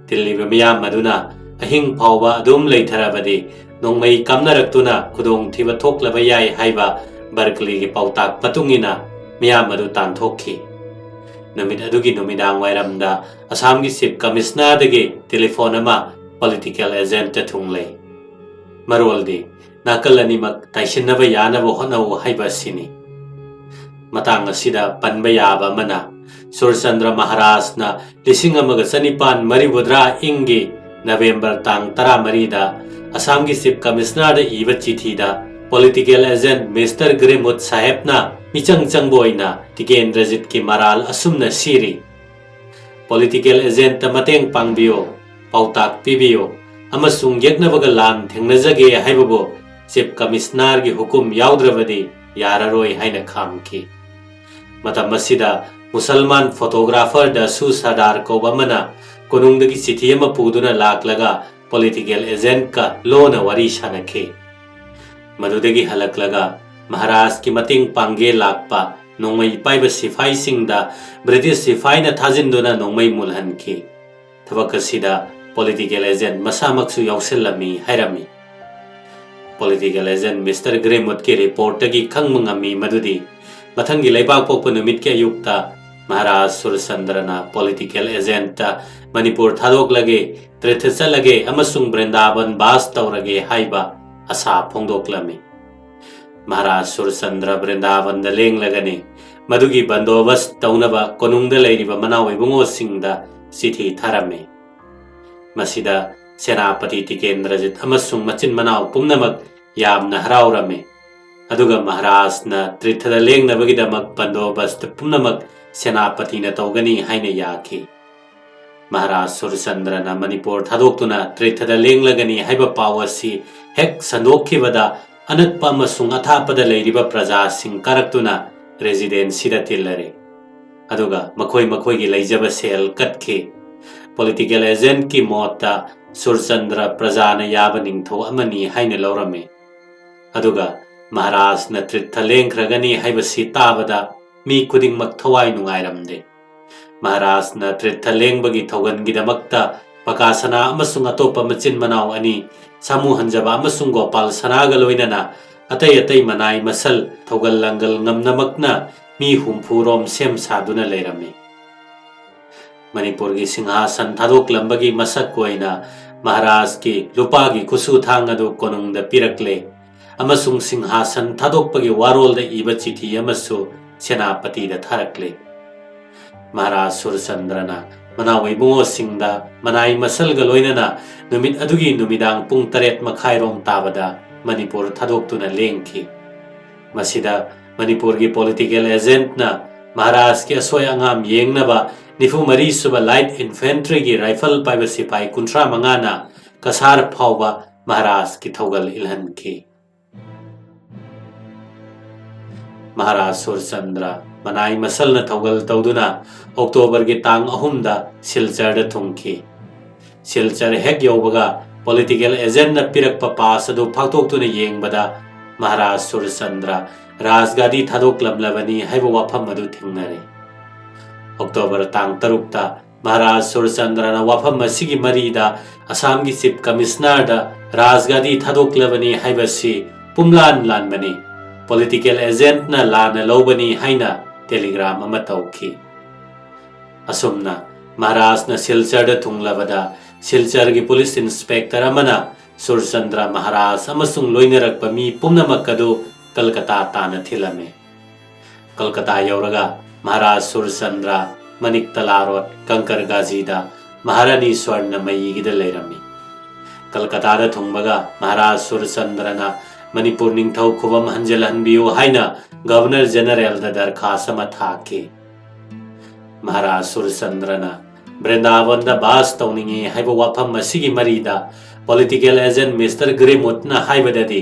ꯇꯤꯜꯂꯤꯕ ꯃꯤꯌꯥꯝ ꯑꯗꯨꯅ ꯑꯍꯤꯡ ꯐꯥꯎꯕ ꯑꯗꯨꯝ ꯂꯩꯊꯔꯕꯗꯤ ꯅꯣꯡꯃꯩ ꯀꯥꯞꯅꯔꯛꯇꯨꯅ ꯈꯨꯗꯣꯡꯊꯤꯕ ꯊꯣꯛꯂꯕ ꯌꯥꯏ ꯍꯥꯏꯕ ꯕꯔꯀꯂꯤꯒꯤ ꯄꯥꯎꯇꯥꯛ ꯃꯇꯨꯡ ꯏꯟꯅ ꯃꯤꯌꯥꯝ ꯑꯗꯨ ꯇꯥꯟꯊꯣꯛꯈꯤ꯫ ꯅꯨꯃꯤꯠ ꯑꯗꯨꯒꯤ ꯅꯨꯃꯤꯗꯥꯡ ꯋꯥꯏꯔꯝꯗ ꯑꯁꯥꯝꯒꯤ ꯆꯤꯐ ꯀꯃꯤꯁꯅꯔꯗꯒꯤ ꯇꯦꯂꯤꯐꯣꯟ ꯑꯃ ꯄꯣꯂꯤꯇꯤꯀꯦꯜ ꯑꯦꯖꯦꯟꯠꯇ ꯊꯨꯡꯂꯦ꯫ ꯃꯔꯣꯜꯗꯤ ꯅꯥꯀꯜ ꯑꯅꯤꯃꯛ ꯇꯥꯏꯁꯤꯟꯅꯕ ꯌꯥꯅꯕ ꯍꯣꯠꯅꯧ ꯍꯥꯏꯕ ꯑꯁꯤꯅꯤ꯫ ꯃꯇꯥꯡ ꯑꯁꯤꯗ ꯄꯟꯕ ꯌꯥꯕ ꯑꯃꯅ, ꯁꯨꯔꯆꯟꯗ꯭ꯔ ꯃꯍꯥꯔꯥꯖꯅ ꯂꯤꯁꯤꯡ ꯑꯃꯒ ꯆꯅꯤꯄꯥꯟ ꯃꯔꯤꯐꯨꯇꯔꯥ ꯏꯪꯒꯤ ꯅꯕꯦꯝꯕꯔ ꯇꯥꯡ ꯇꯔꯥꯃꯔꯤꯗ ꯑꯁꯥꯝꯒꯤ ꯆꯤꯐ ꯀꯃꯤꯁꯅꯔꯗ ꯏꯕ ꯆꯤꯊꯤꯗ ꯄꯣꯂꯤꯇꯤꯀꯦꯜ ꯑꯦꯖꯦꯟꯠ ꯃꯤꯁꯇꯔ ꯒ꯭ꯔꯦꯃꯨꯠ ꯁꯥꯍꯦꯕꯅ ꯃꯤꯆꯪ ꯆꯪꯕ ꯑꯣꯏꯅ ꯇꯤꯀꯦꯟꯗ꯭ꯔꯖꯤꯠꯀꯤ ꯃꯔꯥꯜ ꯑꯁꯨꯝꯅ ꯁꯤꯔꯤ: ꯄꯣꯂꯤꯇꯤꯀꯦꯜ ꯑꯦꯖꯦꯟꯠꯇ ꯃꯇꯦꯡ ꯄꯥꯡꯕꯤꯌꯨ, ꯄꯥꯎꯇꯥꯛ ꯄꯤꯕꯤꯌꯨ, ꯑꯃꯁꯨꯡ ꯌꯦꯛꯅꯕꯒ ꯂꯥꯟ ꯊꯦꯡꯅꯖꯒꯦ ꯍꯥꯏꯕꯕꯨ ꯆꯤꯐ ꯀꯃꯤꯁꯅꯔꯒꯤ ꯍꯨꯀꯨꯝ ꯌꯥꯎꯗ꯭ꯔꯕꯗꯤ ꯌꯥꯔꯔꯣꯏ ꯍꯥꯏꯅ ꯈꯥꯝꯈꯤ꯫ ꯃꯇꯝ ꯑꯁꯤꯗ ꯃꯨꯁꯜꯃꯥꯟ ꯐꯣꯇꯣꯒ꯭ꯔꯥꯐꯔ ꯗꯁꯨ ꯁꯔꯗꯥꯔ ꯀꯧꯕ ꯑꯃꯅ ꯀꯣꯅꯨꯡꯗꯒꯤ ꯆꯤꯊꯤ ꯑꯃ ꯄꯨꯗꯨꯅ ꯂꯥꯛꯂꯒ ꯄꯣꯂꯤꯇꯤꯀꯦꯜ ꯑꯦꯖꯦꯟꯠꯀ ꯂꯣꯟꯅ ꯋꯥꯔꯤ ꯁꯥꯅꯈꯤ꯫ ꯃꯗꯨꯗꯒꯤ ꯍꯜꯂꯛꯂꯒ ꯃꯍꯥꯔꯥꯖꯀꯤ ꯃꯇꯦꯡ ꯄꯥꯡꯒꯦ ꯂꯥꯛꯄ ꯅꯣꯡꯃꯩ ꯄꯥꯏꯕ ꯁꯤꯐꯥꯏꯁꯤꯡꯗ ꯕ꯭ꯔꯤꯇꯤꯁ ꯁꯤꯐꯥꯏꯅ ꯊꯥꯖꯤꯟꯗꯨꯅ ꯅꯣꯡꯃꯩ ꯃꯨꯜꯍꯟꯈꯤ꯫ ꯊꯕꯛ ꯑꯁꯤꯗ ꯄꯣꯂꯤꯇꯤꯀꯦꯜ ꯑꯦꯖꯦꯟꯠ ꯃꯁꯥꯃꯛꯁꯨ ꯌꯥꯎꯁꯤꯜꯂꯝꯃꯤ ꯍꯥꯏꯔꯝꯃꯤ꯫ ꯄꯣꯂꯤꯇꯤꯀꯦꯜ ꯑꯦꯖꯦꯟꯠ ꯃꯤꯁꯇꯔ ꯒ꯭ꯔꯦꯃꯨꯠꯀꯤ ꯔꯤꯄꯣꯔꯠꯇꯒꯤ ꯈꯪꯕ ꯉꯝꯃꯤ ꯃꯗꯨꯗꯤ ꯃꯊꯪꯒꯤ ꯂꯩꯕꯥꯛꯄꯣꯛꯄ ꯅꯨꯃꯤꯠꯀꯤ ꯑꯌꯨꯛꯇ ꯃꯍꯥꯔꯥꯖ ꯁꯨꯔꯆꯟꯗ꯭ꯔꯅ ꯄꯣꯂꯤꯇꯤꯀꯦꯜ ꯑꯦꯖꯦꯟꯠꯇ ꯃꯅꯤꯄꯨꯔ ꯊꯥꯗꯣꯛꯂꯒꯦ, ꯇꯤꯔꯊ ꯆꯠꯂꯒꯦ ꯑꯃꯁꯨꯡ ꯕ꯭ꯔꯤꯟꯗꯥꯕꯟ ꯕꯥꯁ ꯇꯧꯔꯒꯦ ꯍꯥꯏꯕ ꯑꯁꯥ ꯐꯣꯡꯗꯣꯛꯂꯝꯃꯤ꯫ ꯃꯍꯥꯔꯥꯖ ꯁꯨꯔꯆꯟꯗ꯭ꯔ ꯕ꯭ꯔꯤꯟꯗꯥꯕꯟꯗ ꯂꯦꯡꯂꯒꯅꯤ꯫ ꯃꯗꯨꯒꯤ ꯕꯟꯗꯣꯕꯁ ꯇꯧꯅꯕ ꯀꯣꯅꯨꯡꯗ ꯂꯩꯔꯤꯕ ꯃꯅꯥꯎ ꯏꯕꯨꯡꯉꯣꯁꯤꯡꯗ ꯆꯤꯊꯤ ꯊꯥꯔꯝꯃꯤ꯫ ꯃꯁꯤꯗ ꯁꯦꯅꯥꯄꯇꯤ ꯇꯤꯀꯦꯟꯗ꯭ꯔꯖꯤꯠ ꯑꯃꯁꯨꯡ ꯃꯆꯤꯟ ꯃꯅꯥꯎ ꯄꯨꯝꯅꯃꯛ ꯌꯥꯝꯅ ꯍꯔꯥꯎꯔꯝꯃꯤ꯫ ꯑꯗꯨꯒ ꯃꯍꯥꯔꯥꯖꯅ ꯇꯤꯔꯊꯗ ꯂꯦꯡꯅꯕꯒꯤꯗꯃꯛ ꯕꯟꯗꯣꯕꯁꯇ ꯄꯨꯝꯅꯃꯛ ꯁꯦꯅꯥꯄꯇꯤꯅ ꯇꯧꯒꯅꯤ ꯍꯥꯏꯅ ꯌꯥꯈꯤ꯫ ꯃꯍꯥꯔꯥꯖ ꯁꯨꯔꯆꯟꯗ꯭ꯔꯅ ꯃꯅꯤꯄꯨꯔ ꯊꯥꯗꯣꯛꯇꯨꯅ ꯇꯤꯔꯊꯗ ꯂꯦꯡꯂꯒꯅꯤ ꯍꯥꯏꯕ ꯄꯥꯎ ꯑꯁꯤ ꯍꯦꯛ ꯁꯟꯗꯣꯛꯈꯤꯕꯗ, ꯑꯅꯛꯄ ꯑꯃꯁꯨꯡ ꯑꯊꯥꯞꯄꯗ ꯂꯩꯔꯤꯕ ꯄ꯭ꯔꯖꯥꯁꯤꯡ ꯀꯥꯔꯛꯇꯨꯅ ꯔꯦꯁꯤꯗꯦꯟꯁꯤꯗ ꯇꯤꯜꯂꯔꯦ꯫ ꯑꯗꯨꯒ ꯃꯈꯣꯏ ꯃꯈꯣꯏꯒꯤ ꯂꯩꯖꯕ ꯁꯦꯜ ꯀꯠꯈꯤ꯫ ꯄꯣꯂꯤꯇꯤꯀꯦꯜ ꯑꯦꯖꯦꯟꯠꯀꯤ ꯃꯣꯠꯇ, ꯁꯨꯔꯆꯟꯗ꯭ꯔ ꯄ꯭ꯔꯖꯥꯅ ꯌꯥꯕ ꯅꯤꯡꯊꯧ ꯑꯃꯅꯤ ꯍꯥꯏꯅ ꯂꯧꯔꯝꯃꯤ꯫ ꯑꯗꯨꯒ ꯃꯍꯥꯔꯥꯖꯅ ꯇꯤꯔꯊ ꯂꯦꯡꯈ꯭ꯔꯒꯅꯤ ꯍꯥꯏꯕꯁꯤ ꯇꯥꯕꯗ ꯃꯤ ꯈꯨꯗꯤꯡꯃꯛ ꯊꯋꯥꯏ ꯅꯨꯡꯉꯥꯏꯔꯝꯗꯦ꯫ ꯃꯍꯥꯔꯥꯖꯅ ꯇꯤꯔꯊ ꯂꯦꯡꯕꯒꯤ ꯊꯧꯒꯜꯒꯤꯗꯃꯛꯇ ꯄꯀꯥ ꯁꯅꯥ ꯑꯃꯁꯨꯡ ꯑꯇꯣꯞꯄ ꯃꯆꯤꯟ ꯃꯅꯥꯎ ꯑꯅꯤ, ꯁꯥꯃꯨ ꯍꯟꯖꯕ ꯑꯃꯁꯨꯡ ꯒꯣꯄꯥꯜ ꯁꯅꯥꯒ ꯂꯣꯏꯅꯅ ꯑꯇꯩ ꯑꯇꯩ ꯃꯅꯥꯏ ꯃꯁꯜ, ꯊꯧꯒꯜ ꯂꯥꯡꯒꯜ ꯉꯝꯅꯃꯛꯅ ꯃꯤ ꯍꯨꯝꯐꯨ ꯔꯣꯝ ꯁꯦꯝ ꯁꯥꯗꯨꯅ ꯂꯩꯔꯝꯃꯤ꯫ ꯃꯅꯤꯄꯨꯔꯒꯤ ꯁꯤꯡꯍꯥꯁꯟ ꯊꯥꯗꯣꯛꯂꯝꯕꯒꯤ ꯃꯁꯛ ꯑꯣꯏꯅ ꯃꯍꯥꯔꯥꯖꯀꯤ ꯂꯨꯄꯥꯒꯤ ꯈꯨꯠꯁꯨ ꯊꯥꯡ ꯑꯗꯨ ꯀꯣꯅꯨꯡꯗ ꯄꯤꯔꯛꯂꯦ ꯑꯃꯁꯨꯡ ꯁꯤꯡꯍꯥꯁꯟ ꯊꯥꯗꯣꯛꯄꯒꯤ ꯋꯥꯔꯣꯜꯗ ꯏꯕ ꯆꯤꯊꯤ ꯑꯃꯁꯨ ꯁꯦꯅꯥꯄꯇꯤꯗ ꯊꯥꯔꯛꯂꯦ꯫ ꯃꯍꯥꯔꯥꯖ ꯁꯨꯔꯆꯟꯗ꯭ꯔꯅ ꯃꯅꯥꯎ ꯏꯕꯨꯡꯉꯣꯁꯤꯡꯗ ꯃꯅꯥꯏ ꯃꯁꯜꯒ ꯂꯣꯏꯅꯅ ꯅꯨꯃꯤꯠ ꯑꯗꯨꯒꯤ ꯅꯨꯃꯤꯗꯥꯡ ꯄꯨꯡ ꯇꯔꯦꯠ ꯃꯈꯥꯏꯔꯣꯝ ꯇꯥꯕꯗ ꯃꯅꯤꯄꯨꯔ ꯊꯥꯗꯣꯛꯇꯨꯅ ꯂꯦꯡꯈꯤ꯫ ꯃꯁꯤꯗ ꯃꯅꯤꯄꯨꯔꯒꯤ ꯄꯣꯂꯤꯇꯤꯀꯦꯜ ꯑꯦꯖꯦꯟꯠꯅ ꯃꯍꯥꯔꯥꯖꯀꯤ ꯑꯁꯣꯏ ꯑꯉꯥꯝ ꯌꯦꯡꯅꯕ ꯅꯤꯐꯨ ꯃꯔꯤ ꯁꯨꯕ ꯂꯥꯏꯠ ꯏꯟꯐꯦꯟꯇ꯭ꯔꯤꯒꯤ ꯔꯥꯏꯐꯜ ꯄꯥꯏꯕ ꯁꯤꯐꯥꯏ ꯀꯨꯟꯊ꯭ꯔꯥ ꯃꯉꯥꯅ ꯀꯁꯥꯔ ꯐꯥꯎꯕ ꯃꯍꯥꯔꯥꯖꯀꯤ ꯊꯧꯒꯜ ꯏꯜꯍꯟꯈꯤ꯫ ꯃꯍꯥꯔꯥꯖ ꯁꯨꯔꯆꯟꯗ꯭ꯔ ꯃꯅꯥꯏ ꯃꯁꯜꯅ ꯊꯧꯒꯜ ꯇꯧꯗꯨꯅ ꯑꯣꯛꯇꯣꯕꯔꯒꯤ ꯇꯥꯡ ꯑꯍꯨꯝꯗ ꯁꯤꯜꯆꯔꯗ ꯊꯨꯡꯈꯤ꯫ ꯁꯤꯜꯆꯔ ꯍꯦꯛ ꯌꯧꯕꯒ ꯄꯣꯂꯤꯇꯤꯀꯦꯜ ꯑꯦꯖꯦꯟꯠꯅ ꯄꯤꯔꯛꯄ ꯄꯥꯁ ꯑꯗꯨ ꯐꯥꯛꯇꯣꯛꯇꯨꯅ ꯌꯦꯡꯕꯗ ꯃꯍꯥꯔꯥꯖ ꯁꯨꯔꯆꯟꯗ꯭ꯔ ꯔꯥꯖꯒꯥꯗꯤ ꯊꯥꯗꯣꯛꯂꯝꯂꯕꯅꯤ ꯍꯥꯏꯕ ꯋꯥꯐꯝ ꯑꯗꯨ ꯊꯦꯡꯅꯔꯦ꯫ ꯑꯣꯛꯇꯣꯕꯔ ꯇꯥꯡ ꯇꯔꯨꯛꯇ ꯃꯍꯥꯔꯥꯖ ꯁꯨꯔꯆꯟꯗ꯭ꯔꯅ ꯋꯥꯐꯝ ꯑꯁꯤꯒꯤ ꯃꯔꯤꯗ ꯑꯁꯥꯝꯒꯤ ꯆꯤꯐ ꯀꯃꯤꯁꯅꯔꯗ ꯔꯥꯖꯒꯥꯗꯤ ꯊꯥꯗꯣꯛꯂꯕꯅꯤ ꯍꯥꯏꯕꯁꯤ ꯄꯨꯝꯂꯥꯟ ꯂꯥꯟꯕꯅꯤ, ꯄꯣꯂꯤꯇꯤꯀꯦꯜ ꯑꯦꯖꯦꯟꯠꯅ ꯂꯥꯟꯅ ꯂꯧꯕꯅꯤ ꯍꯥꯏꯅ ꯇꯦꯂꯤꯒ꯭ꯔꯥꯝ ꯑꯃ ꯇꯧꯈꯤ꯫ ꯑꯁꯨꯝꯅ ꯃꯍꯥꯔꯥꯖꯅ ꯁꯤꯜꯆꯔꯗ ꯊꯨꯡꯂꯕꯗ ꯁꯤꯜꯆꯔꯒꯤ ꯄꯨꯂꯤꯁ ꯏꯟꯁꯄꯦꯛꯇꯔ ꯑꯃꯅ ꯁꯨꯔꯆꯟꯗ꯭ꯔ ꯃꯍꯥꯔꯥꯖ ꯑꯃꯁꯨꯡ ꯂꯣꯏꯅꯔꯛꯄ ꯃꯤ ꯄꯨꯝꯅꯃꯛ ꯑꯗꯨ ꯀꯜꯀꯇꯥ ꯇꯥꯟꯅ ꯊꯤꯜꯂꯝꯃꯤ꯫ ꯀꯜꯀꯇꯥ ꯌꯧꯔꯒ ꯃꯍꯥꯔꯥꯖ ꯁꯨꯔꯆꯟꯗ꯭ꯔ ꯃꯅꯤꯛ ꯇꯂꯥ ꯔꯣꯗ ꯀꯪꯀꯔ ꯒꯥꯖꯤꯗ ꯃꯍꯥꯔꯥꯅꯤ ꯁ꯭ꯋꯔꯅ ꯃꯌꯤꯒꯤꯗ ꯂꯩꯔꯝꯃꯤ꯫ ꯀꯜꯀꯇꯥꯗ ꯊꯨꯡꯕꯒ ꯃꯍꯥꯔꯥꯖ ꯁꯨꯔꯆꯟꯗ꯭ꯔꯅ ꯃꯅꯤꯄꯨꯔ ꯅꯤꯡꯊꯧ ꯈꯨꯕꯝ ꯍꯟꯖꯤꯜꯍꯟꯕꯤꯌꯨ ꯍꯥꯏꯅ ꯒꯚꯔꯅꯔ ꯖꯦꯅꯔꯦꯜꯗ ꯗꯔꯈꯥꯁ ꯑꯃ ꯊꯥꯈꯤ꯫ ꯃꯍꯥꯔꯥꯖ ꯁꯨꯔꯆꯟꯗ꯭ꯔꯅ ꯕ꯭ꯔꯤꯟꯗꯥꯕꯟꯗ ꯕꯥꯁ ꯇꯧꯅꯤꯡꯏ ꯍꯥꯏꯕ ꯋꯥꯐꯝ ꯑꯁꯤꯒꯤ ꯃꯔꯤꯗ ꯄꯣꯂꯤꯇꯤꯀꯦꯜ ꯑꯦꯖꯦꯟꯠ ꯃꯤꯁꯇꯔ ꯒ꯭ꯔꯤꯃꯨꯠꯅ ꯍꯥꯏꯕꯗꯗꯤ,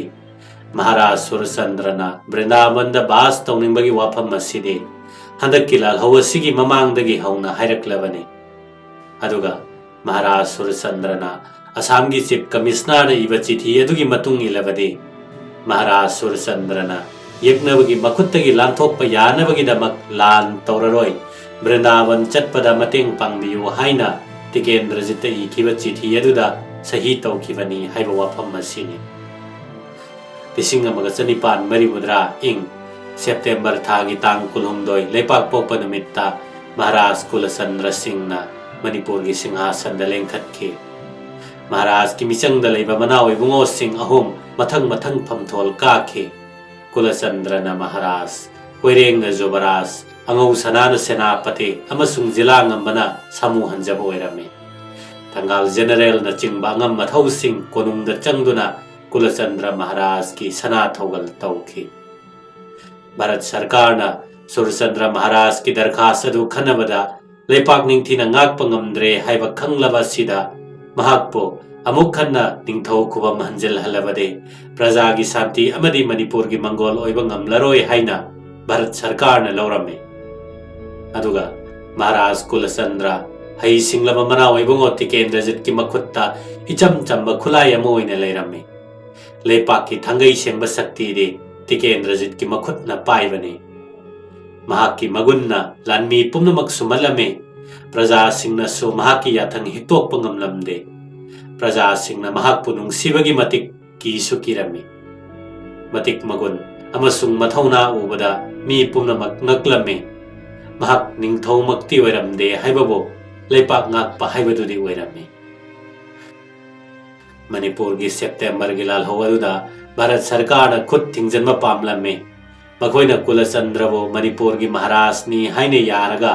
ꯃꯍꯥꯔꯥꯖ ꯁꯨꯔꯆꯟꯗ꯭ꯔꯅ ꯕ꯭ꯔꯤꯟꯗꯥꯕꯟꯗ ꯕꯥꯁ ꯇꯧꯅꯤꯡꯕꯒꯤ ꯋꯥꯐꯝ ꯑꯁꯤꯗꯤ ꯍꯟꯗꯛꯀꯤ ꯂꯥꯜꯍꯧ ꯑꯁꯤꯒꯤ ꯃꯃꯥꯡꯗꯒꯤ ꯍꯧꯅ ꯍꯥꯏꯔꯛꯂꯕꯅꯤ꯫ ꯑꯗꯨꯒ ꯃꯍꯥꯔꯥꯖ ꯁꯨꯔꯆꯟꯗ꯭ꯔꯅ ꯑꯁꯥꯝꯒꯤ ꯆꯤꯐ ꯀꯃꯤꯁꯅꯔꯗ ꯏꯕ ꯆꯤꯊꯤ ꯑꯗꯨꯒꯤ ꯃꯇꯨꯡ ꯏꯜꯂꯕꯗꯤ, ꯃꯍꯥꯔꯥꯖ ꯁꯨꯔꯆꯟꯗ꯭ꯔꯅ ꯌꯦꯛꯅꯕꯒꯤ ꯃꯈꯨꯠꯇꯒꯤ ꯂꯥꯟꯊꯣꯛꯄ ꯌꯥꯅꯕꯒꯤꯗꯃꯛ ꯂꯥꯟ ꯇꯧꯔꯔꯣꯏ, ꯕ꯭ꯔꯤꯟꯗꯥꯕꯟ ꯆꯠꯄꯗ ꯃꯇꯦꯡ ꯄꯥꯡꯕꯤꯌꯨ ꯍꯥꯏꯅ ꯇꯤꯀꯦꯟꯗ꯭ꯔꯖꯤꯠꯇ ꯏꯈꯤꯕ ꯆꯤꯊꯤ ꯑꯗꯨꯗ ꯁꯍꯤ ꯇꯧꯈꯤꯕꯅꯤ ꯍꯥꯏꯕ ꯋꯥꯐꯝ ꯑꯁꯤꯅꯤ꯫ ꯂꯤꯁꯤꯡ ꯑꯃꯒ ꯆꯅꯤꯄꯥꯟ ꯃꯔꯤꯐꯨꯇꯔꯥ ꯏꯪ ꯁꯦꯞꯇꯦꯝꯕꯔ ꯊꯥꯒꯤ ꯇꯥꯡ ꯀꯨꯟꯍꯨꯝꯗꯣꯏ ꯂꯩꯄꯥꯛꯄꯣꯛꯄ ꯅꯨꯃꯤꯠꯇ ꯃꯍꯥꯔꯥꯖ ꯀꯨꯂꯆꯟꯗ꯭ꯔ ꯁꯤꯡꯅ ꯃꯅꯤꯄꯨꯔꯒꯤ ꯁꯤꯡꯍꯥꯁꯟꯗ ꯂꯦꯡꯈꯠꯈꯤ꯫ ꯃꯍꯥꯔꯥꯖꯀꯤ ꯃꯤꯆꯪꯗ ꯂꯩꯕ ꯃꯅꯥꯎ ꯏꯕꯨꯡꯉꯣꯁꯤꯡ ꯑꯍꯨꯝ ꯃꯊꯪ ꯃꯊꯪ ꯐꯝꯊꯣꯜ ꯀꯥꯈꯤ꯫ ꯀꯨꯂꯆꯟꯗ꯭ꯔꯅ ꯃꯍꯥꯔꯥꯖ, ꯀꯣꯏꯔꯦꯡꯅ ꯖꯨꯕꯔꯥꯖ, ꯑꯉꯧ ꯁꯅꯥꯅ ꯁꯦꯅꯥꯄꯇꯤ ꯑꯃꯁꯨꯡ ꯖꯤꯂꯥꯉꯝꯕꯅ ꯁꯥꯃꯨ ꯍꯟꯖꯕ ꯑꯣꯏꯔꯝꯃꯤ꯫ ꯊꯪꯒꯥꯜ ꯖꯦꯅꯔꯦꯜꯅꯆꯤꯡꯕ ꯑꯉꯝ ꯑꯊꯧꯁꯤꯡ ꯀꯣꯅꯨꯡꯗ ꯆꯪꯗꯨꯅ ꯀꯨꯂꯆꯟꯗ꯭ꯔ ꯃꯍꯥꯔꯥꯖꯀꯤ ꯁꯅꯥ ꯊꯧꯒꯜ ꯇꯧꯈꯤ꯫ ꯚꯥꯔꯠ ꯁꯔꯀꯥꯔꯅ ꯁꯨꯔꯆꯟꯗ꯭ꯔ ꯃꯍꯥꯔꯥꯖꯀꯤ ꯗꯔꯈꯥꯁ ꯑꯗꯨ ꯈꯟꯅꯕꯗ ꯂꯩꯄꯥꯛ ꯅꯤꯡꯊꯤꯅ ꯉꯥꯛꯄ ꯉꯝꯗ꯭ꯔꯦ ꯍꯥꯏꯕ ꯈꯪꯂꯕ ꯑꯁꯤꯗ ꯃꯍꯥꯛꯄꯨ ꯑꯃꯨꯛ ꯍꯟꯅ ꯅꯤꯡꯊꯧ ꯈꯨꯕꯝ ꯍꯟꯖꯤꯜꯍꯜꯂꯕꯗꯤ ꯄ꯭ꯔꯖꯥꯒꯤ ꯁꯥꯟꯇꯤ ꯑꯃꯗꯤ ꯃꯅꯤꯄꯨꯔꯒꯤ ꯃꯪꯒꯣꯜ ꯑꯣꯏꯕ ꯉꯝꯂꯔꯣꯏ ꯍꯥꯏꯅ ꯚꯥꯔꯠ ꯁꯔꯀꯥꯔꯅ ꯂꯧꯔꯝꯃꯤ꯫ ꯑꯗꯨꯒ ꯃꯍꯥꯔꯥꯖ ꯀꯨꯂꯆꯟꯗ꯭ꯔ, ꯍꯩ ꯁꯤꯡꯂꯕ ꯃꯅꯥꯎ ꯏꯕꯨꯡꯉꯣ ꯇꯤꯀꯦꯟꯗ꯭ꯔꯖꯤꯠꯀꯤ ꯃꯈꯨꯠꯇ ꯏꯆꯝ ꯆꯝꯕ ꯈꯨꯠꯂꯥꯏ ꯑꯃ ꯑꯣꯏꯅ ꯂꯩꯔꯝꯃꯤ꯫ ꯂꯩꯄꯥꯛꯀꯤ ꯊꯥꯡꯒꯩ ꯁꯦꯡꯕ ꯁꯛꯇꯤꯗꯤ ꯇꯤꯀꯦꯟꯗ꯭ꯔꯖꯤꯠꯀꯤ ꯃꯈꯨꯠꯅ ꯄꯥꯏꯕꯅꯤ꯫ ꯃꯍꯥꯛꯀꯤ ꯃꯒꯨꯟꯅ ꯂꯥꯟꯃꯤ ꯄꯨꯝꯅꯃꯛ ꯁꯨꯝꯍꯠꯂꯝꯃꯤ꯫ ꯄ꯭ꯔꯖꯥꯁꯤꯡꯅꯁꯨ ꯃꯍꯥꯛꯀꯤ ꯌꯥꯊꯪ ꯍꯤꯛꯇꯣꯛꯄ ꯉꯝꯂꯝꯗꯦ꯫ ꯄ꯭ꯔꯖꯥꯁꯤꯡꯅ ꯃꯍꯥꯛꯄꯨ ꯅꯨꯡꯁꯤꯕꯒꯤ ꯃꯇꯤꯛ ꯀꯤꯁꯨ ꯀꯤꯔꯝꯃꯤ꯫ ꯃꯇꯤꯛ ꯃꯒꯨꯟ ꯑꯃꯁꯨꯡ ꯃꯊꯧꯅꯥ ꯎꯕꯗ ꯃꯤ ꯄꯨꯝꯅꯃꯛ ꯉꯛꯂꯝꯃꯤ꯫ ꯃꯍꯥꯛ ꯅꯤꯡꯊꯧꯃꯛꯇꯤ ꯑꯣꯏꯔꯝꯗꯦ ꯍꯥꯏꯕꯕꯨ ꯂꯩꯄꯥꯛ ꯉꯥꯛꯄ ꯍꯥꯏꯕꯗꯨꯗꯤ ꯑꯣꯏꯔꯝꯃꯤ꯫ ꯃꯅꯤꯄꯨꯔꯒꯤ ꯁꯦꯞꯇꯦꯝꯕꯔꯒꯤ ꯂꯥꯜꯍꯧ ꯑꯗꯨꯗ ꯚꯥꯔꯠ ꯁꯔꯀꯥꯔꯅ ꯈꯨꯠ ꯊꯤꯡꯖꯤꯟꯕ ꯄꯥꯝꯂꯝꯃꯤ꯫ ꯃꯈꯣꯏꯅ ꯀꯨꯂꯆꯟꯗ꯭ꯔꯕꯨ ꯃꯅꯤꯄꯨꯔꯒꯤ ꯃꯍꯥꯔꯥꯖꯅꯤ ꯍꯥꯏꯅ ꯌꯥꯔꯒ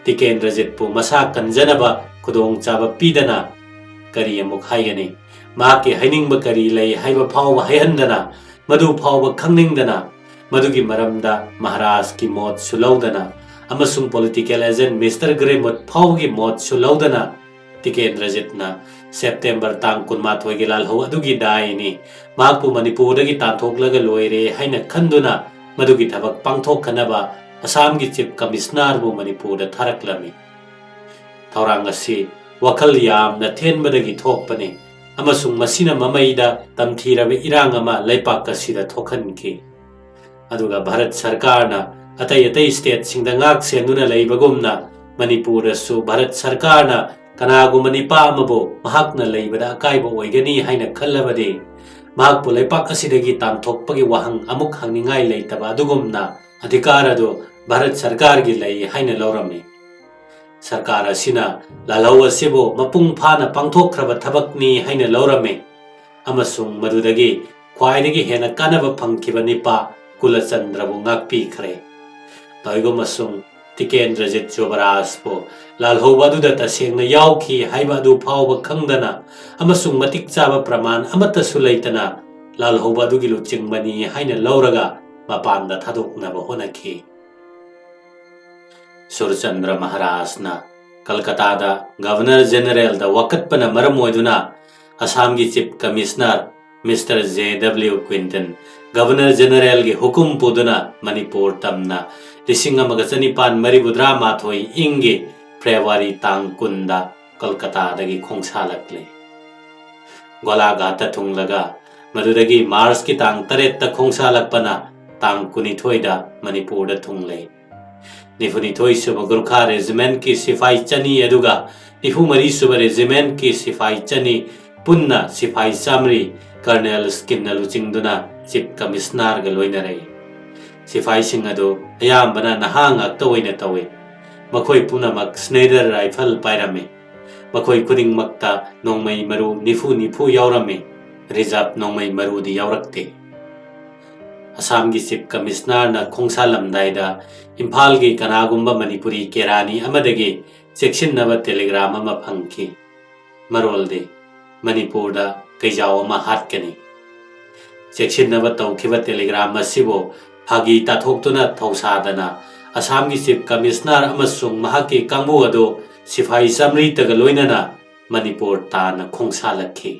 ꯇꯤꯀꯦꯟꯗ꯭ꯔꯖꯤꯠꯄꯨ ꯃꯁꯥ ꯀꯟꯖꯅꯕ ꯈꯨꯗꯣꯡꯆꯥꯕ ꯄꯤꯗꯅ ꯀꯔꯤ ꯑꯃꯨꯛ ꯍꯥꯏꯒꯅꯤ? ꯃꯍꯥꯛꯀꯤ ꯍꯥꯏꯅꯤꯡꯕ ꯀꯔꯤ ꯂꯩ ꯍꯥꯏꯕ ꯐꯥꯎꯕ ꯍꯥꯏꯍꯟꯗꯅ, ꯃꯗꯨ ꯐꯥꯎꯕ ꯈꯪꯅꯤꯡꯗꯅ, ꯃꯗꯨꯒꯤ ꯃꯔꯝꯗ ꯃꯍꯥꯔꯥꯖꯀꯤ ꯃꯣꯠꯁꯨ ꯂꯧꯗꯅ ꯑꯃꯁꯨꯡ political agent Mister Greywood ꯐꯥꯎꯕꯒꯤ ꯃꯣꯠꯁꯨ ꯂꯧꯗꯅ ꯇꯤꯀꯦꯟꯗ꯭ꯔꯖꯤꯠꯅ ꯁꯦꯞꯇꯦꯝꯕꯔ ꯇꯥꯡ ꯀꯨꯟꯃꯥꯊꯣꯏꯒꯤ ꯂꯥꯜꯍꯧ ꯑꯗꯨꯒꯤ ꯗꯥꯏꯅꯤ ꯃꯍꯥꯛꯄꯨ ꯃꯅꯤꯄꯨꯔꯗꯒꯤ ꯇꯥꯟꯊꯣꯛꯂꯒ ꯂꯣꯏꯔꯦ ꯍꯥꯏꯅ ꯈꯟꯗꯨꯅ ꯃꯗꯨꯒꯤ ꯊꯕꯛ ꯄꯥꯡꯊꯣꯛꯈꯅꯕ ꯑꯁꯥꯝꯒꯤ Chief Commissionerꯕꯨ ꯃꯅꯤꯄꯨꯔꯗ ꯊꯥꯔꯛꯂꯝꯃꯤ꯫ ꯊꯧꯔꯥꯡ ꯑꯁꯤ ꯋꯥꯈꯜ ꯌꯥꯝꯅ ꯊꯦꯟꯕꯗꯒꯤ ꯊꯣꯛꯄꯅꯤ ꯑꯃꯁꯨꯡ ꯃꯁꯤꯅ ꯃꯃꯩꯗ ꯇꯝꯊꯤꯔꯕ ꯏꯔꯥꯡ ꯑꯃ ꯂꯩꯄꯥꯛ ꯑꯁꯤꯗ ꯊꯣꯛꯍꯟꯈꯤ꯫ ꯑꯗꯨꯒ ꯚꯥꯔꯠ ꯁꯔꯀꯥꯔꯅ ꯑꯇꯩ ꯑꯇꯩ stateꯁꯤꯡꯗ ꯉꯥꯛ ꯁꯦꯟꯗꯨꯅ ꯂꯩꯕꯒꯨꯝꯅ ꯃꯅꯤꯄꯨꯔꯗꯁꯨ ꯚꯥꯔꯠ ꯁꯔꯀꯥꯔꯅ ꯀꯅꯥꯒꯨꯝꯕ ꯅꯤꯄꯥ ꯑꯃꯕꯨ ꯃꯍꯥꯛꯅ ꯂꯩꯕꯗ ꯑꯀꯥꯏꯕ ꯑꯣꯏꯒꯅꯤ ꯍꯥꯏꯅ ꯈꯜꯂꯕꯗꯤ ꯃꯍꯥꯛꯄꯨ ꯂꯩꯄꯥꯛ ꯑꯁꯤꯗꯒꯤ ꯇꯥꯟꯊꯣꯛꯄꯒꯤ ꯋꯥꯍꯪ ꯑꯃꯨꯛ ꯍꯪꯅꯤꯡꯉꯥꯏ ꯂꯩꯇꯕ ꯑꯗꯨꯒꯨꯝꯅ ꯑꯙꯤꯀꯥꯔ ꯑꯗꯨ ꯚꯥꯔꯠ ꯁꯔꯀꯥꯔꯒꯤ ꯂꯩ ꯍꯥꯏꯅ ꯂꯧꯔꯝꯃꯤ꯫ ꯁꯔꯀꯥꯔ ꯑꯁꯤꯅ ꯂꯥꯜꯍꯧ ꯑꯁꯤꯕꯨ ꯃꯄꯨꯡ ꯐꯥꯅ ꯄꯥꯡꯊꯣꯛꯈ꯭ꯔꯕ ꯊꯕꯛꯅꯤ ꯍꯥꯏꯅ ꯂꯧꯔꯝꯃꯤ ꯑꯃꯁꯨꯡ ꯃꯗꯨꯗꯒꯤ ꯈ꯭ꯋꯥꯏꯗꯒꯤ ꯍꯦꯟꯅ ꯀꯥꯟꯅꯕ ꯐꯪꯈꯤꯕ ꯅꯤꯄꯥ ꯀꯨꯂꯆꯟꯗ꯭ꯔꯕꯨ ꯉꯥꯛꯄꯤꯈ꯭ꯔꯦ꯫ ꯇꯧꯏꯒꯨꯝꯕꯁꯨꯡ ꯇꯤꯀꯦꯟꯗ꯭ꯔꯖꯤꯠ ꯖꯨꯕꯔꯥꯖꯄꯨ ꯂꯥꯜꯍꯧꯕ ꯑꯗꯨꯗ ꯇꯁꯦꯡꯅ ꯌꯥꯎꯈꯤ ꯍꯥꯏꯕ ꯑꯗꯨ ꯐꯥꯎꯕ ꯈꯪꯗꯅ ꯑꯃꯁꯨꯡ ꯃꯇꯤꯛ ꯆꯥꯕ ꯄ꯭ꯔꯃꯥꯟ ꯑꯃꯠꯇꯁꯨ ꯂꯩꯇꯅ ꯂꯥꯜꯍꯧꯕ ꯑꯗꯨꯒꯤ ꯂꯨꯆꯤꯡꯕꯅꯤ ꯍꯥꯏꯅ ꯂꯧꯔꯒ ꯃꯄꯥꯟꯗ ꯊꯥꯗꯣꯛꯅꯕ ꯍꯣꯠꯅꯈꯤ꯫ ꯁꯨꯔꯆꯟꯗ꯭ꯔ ꯃꯍꯥꯔꯥꯖꯅ ꯀꯜꯀꯇꯥꯗ Governor Generalꯗ ꯋꯥꯀꯠꯄꯅ ꯃꯔꯝ ꯑꯣꯏꯗꯨꯅ ꯑꯁꯥꯝꯒꯤ Chief Commissioner Mister J W Quinton Governor Generalꯒꯤ ꯍꯨꯀꯨꯝ ꯄꯨꯗꯨꯅ ꯃꯅꯤꯄꯨꯔ ꯇꯝꯅ ꯂꯤꯁꯤꯡ ꯑꯃꯒ ꯆꯅꯤꯄꯥꯟ ꯃꯔꯤꯐꯨꯇꯔꯥ ꯃꯥꯊꯣꯏ ꯏꯪꯒꯤ ꯐꯦꯕ꯭ꯔꯨꯋꯥꯔꯤ ꯇꯥꯡ ꯀꯨꯟꯗ ꯀꯜꯀꯇꯥꯗꯒꯤ ꯈꯣꯡꯁꯥꯜꯂꯛꯂꯤ꯫ ꯒꯣꯂꯥꯘꯥꯠꯇ ꯊꯨꯡꯂꯒ ꯃꯗꯨꯗꯒꯤ ꯃꯥꯔꯆꯀꯤ ꯇꯥꯡ ꯇꯔꯦꯠꯇ ꯈꯣꯡꯁꯥꯜꯂꯛꯄꯅ ꯇꯥꯡ ꯀꯨꯟꯅꯤꯊꯣꯏꯗ ꯃꯅꯤꯄꯨꯔꯗ ꯊꯨꯡꯂꯦ꯫ ꯅꯤꯐꯨꯅꯤꯊꯣꯏ ꯁꯨꯕ ꯒꯨꯔꯈꯥ Regimentꯀꯤ ꯁꯤꯐꯥꯏ ꯆꯅꯤ ꯑꯗꯨꯒ ꯅꯤꯐꯨ ꯃꯔꯤ ꯁꯨꯕ Regimentꯀꯤ ꯁꯤꯐꯥꯏ ꯆꯅꯤ ꯄꯨꯟꯅ ꯁꯤꯐꯥꯏ ꯆꯥꯃꯔꯤ Colonel Skinꯅ ꯂꯨꯆꯤꯡꯗꯨꯅ Chief Commissionerꯒ ꯂꯣꯏꯅꯔꯛꯏ꯫ ꯁꯤꯐꯥꯏꯁꯤꯡ ꯑꯗꯨ ꯑꯌꯥꯝꯕꯅ ꯅꯍꯥ ꯉꯥꯛꯇ ꯑꯣꯏꯅ ꯇꯧꯏ꯫ ꯃꯈꯣꯏ ꯄꯨꯝꯅꯃꯛ Schneider rifle ꯄꯥꯏꯔꯝꯃꯤ꯫ ꯃꯈꯣꯏ ꯈꯨꯗꯤꯡꯃꯛꯇ ꯅꯣꯡꯃꯩ ꯃꯔꯨ ꯅꯤꯐꯨ ꯅꯤꯐꯨ ꯌꯥꯎꯔꯝꯃꯤ꯫ Reserve ꯅꯣꯡꯃꯩ ꯃꯔꯨꯗꯤ ꯌꯥꯎꯔꯛꯇꯦ꯫ ꯑꯁꯥꯝꯒꯤ Chief Commissionerꯅ ꯈꯣꯡꯁꯥꯜꯂꯝꯗꯥꯏꯗ ꯏꯝꯐꯥꯜꯒꯤ ꯀꯅꯥꯒꯨꯝꯕ ꯃꯅꯤꯄꯨꯔꯤ ꯀꯦꯔꯥꯅꯤ ꯑꯃꯗꯒꯤ ꯆꯦꯛꯁꯤꯟꯅꯕ telegram ꯑꯃ ꯐꯪꯈꯤ꯫ ꯃꯔꯣꯜꯗꯤ ꯃꯅꯤꯄꯨꯔꯗ ꯀꯩꯖꯥꯎ ꯑꯃ ꯍꯥꯠꯀꯅꯤ꯫ ꯆꯦꯛꯁꯤꯟꯅꯕ ꯇꯧꯈꯤꯕ ꯇꯦꯂꯤꯒ꯭ꯔꯥꯝ ꯑꯁꯤꯕꯨ ꯐꯥꯒꯤ ꯇꯥꯊꯣꯛꯇꯨꯅ ꯊꯧꯁꯥꯗꯅ ꯑꯁꯥꯝꯒꯤ ꯆꯤꯐ ꯀꯃꯤꯁꯅꯔ ꯑꯃꯁꯨꯡ ꯃꯍꯥꯛꯀꯤ ꯀꯥꯡꯕꯨ ꯑꯗꯨ ꯁꯤꯐꯥꯏ ꯆꯥꯃꯔꯤꯇꯒ ꯂꯣꯏꯅꯅ ꯃꯅꯤꯄꯨꯔ ꯇꯥꯟꯅ ꯈꯣꯡꯁꯥꯜꯂꯛꯈꯤ꯫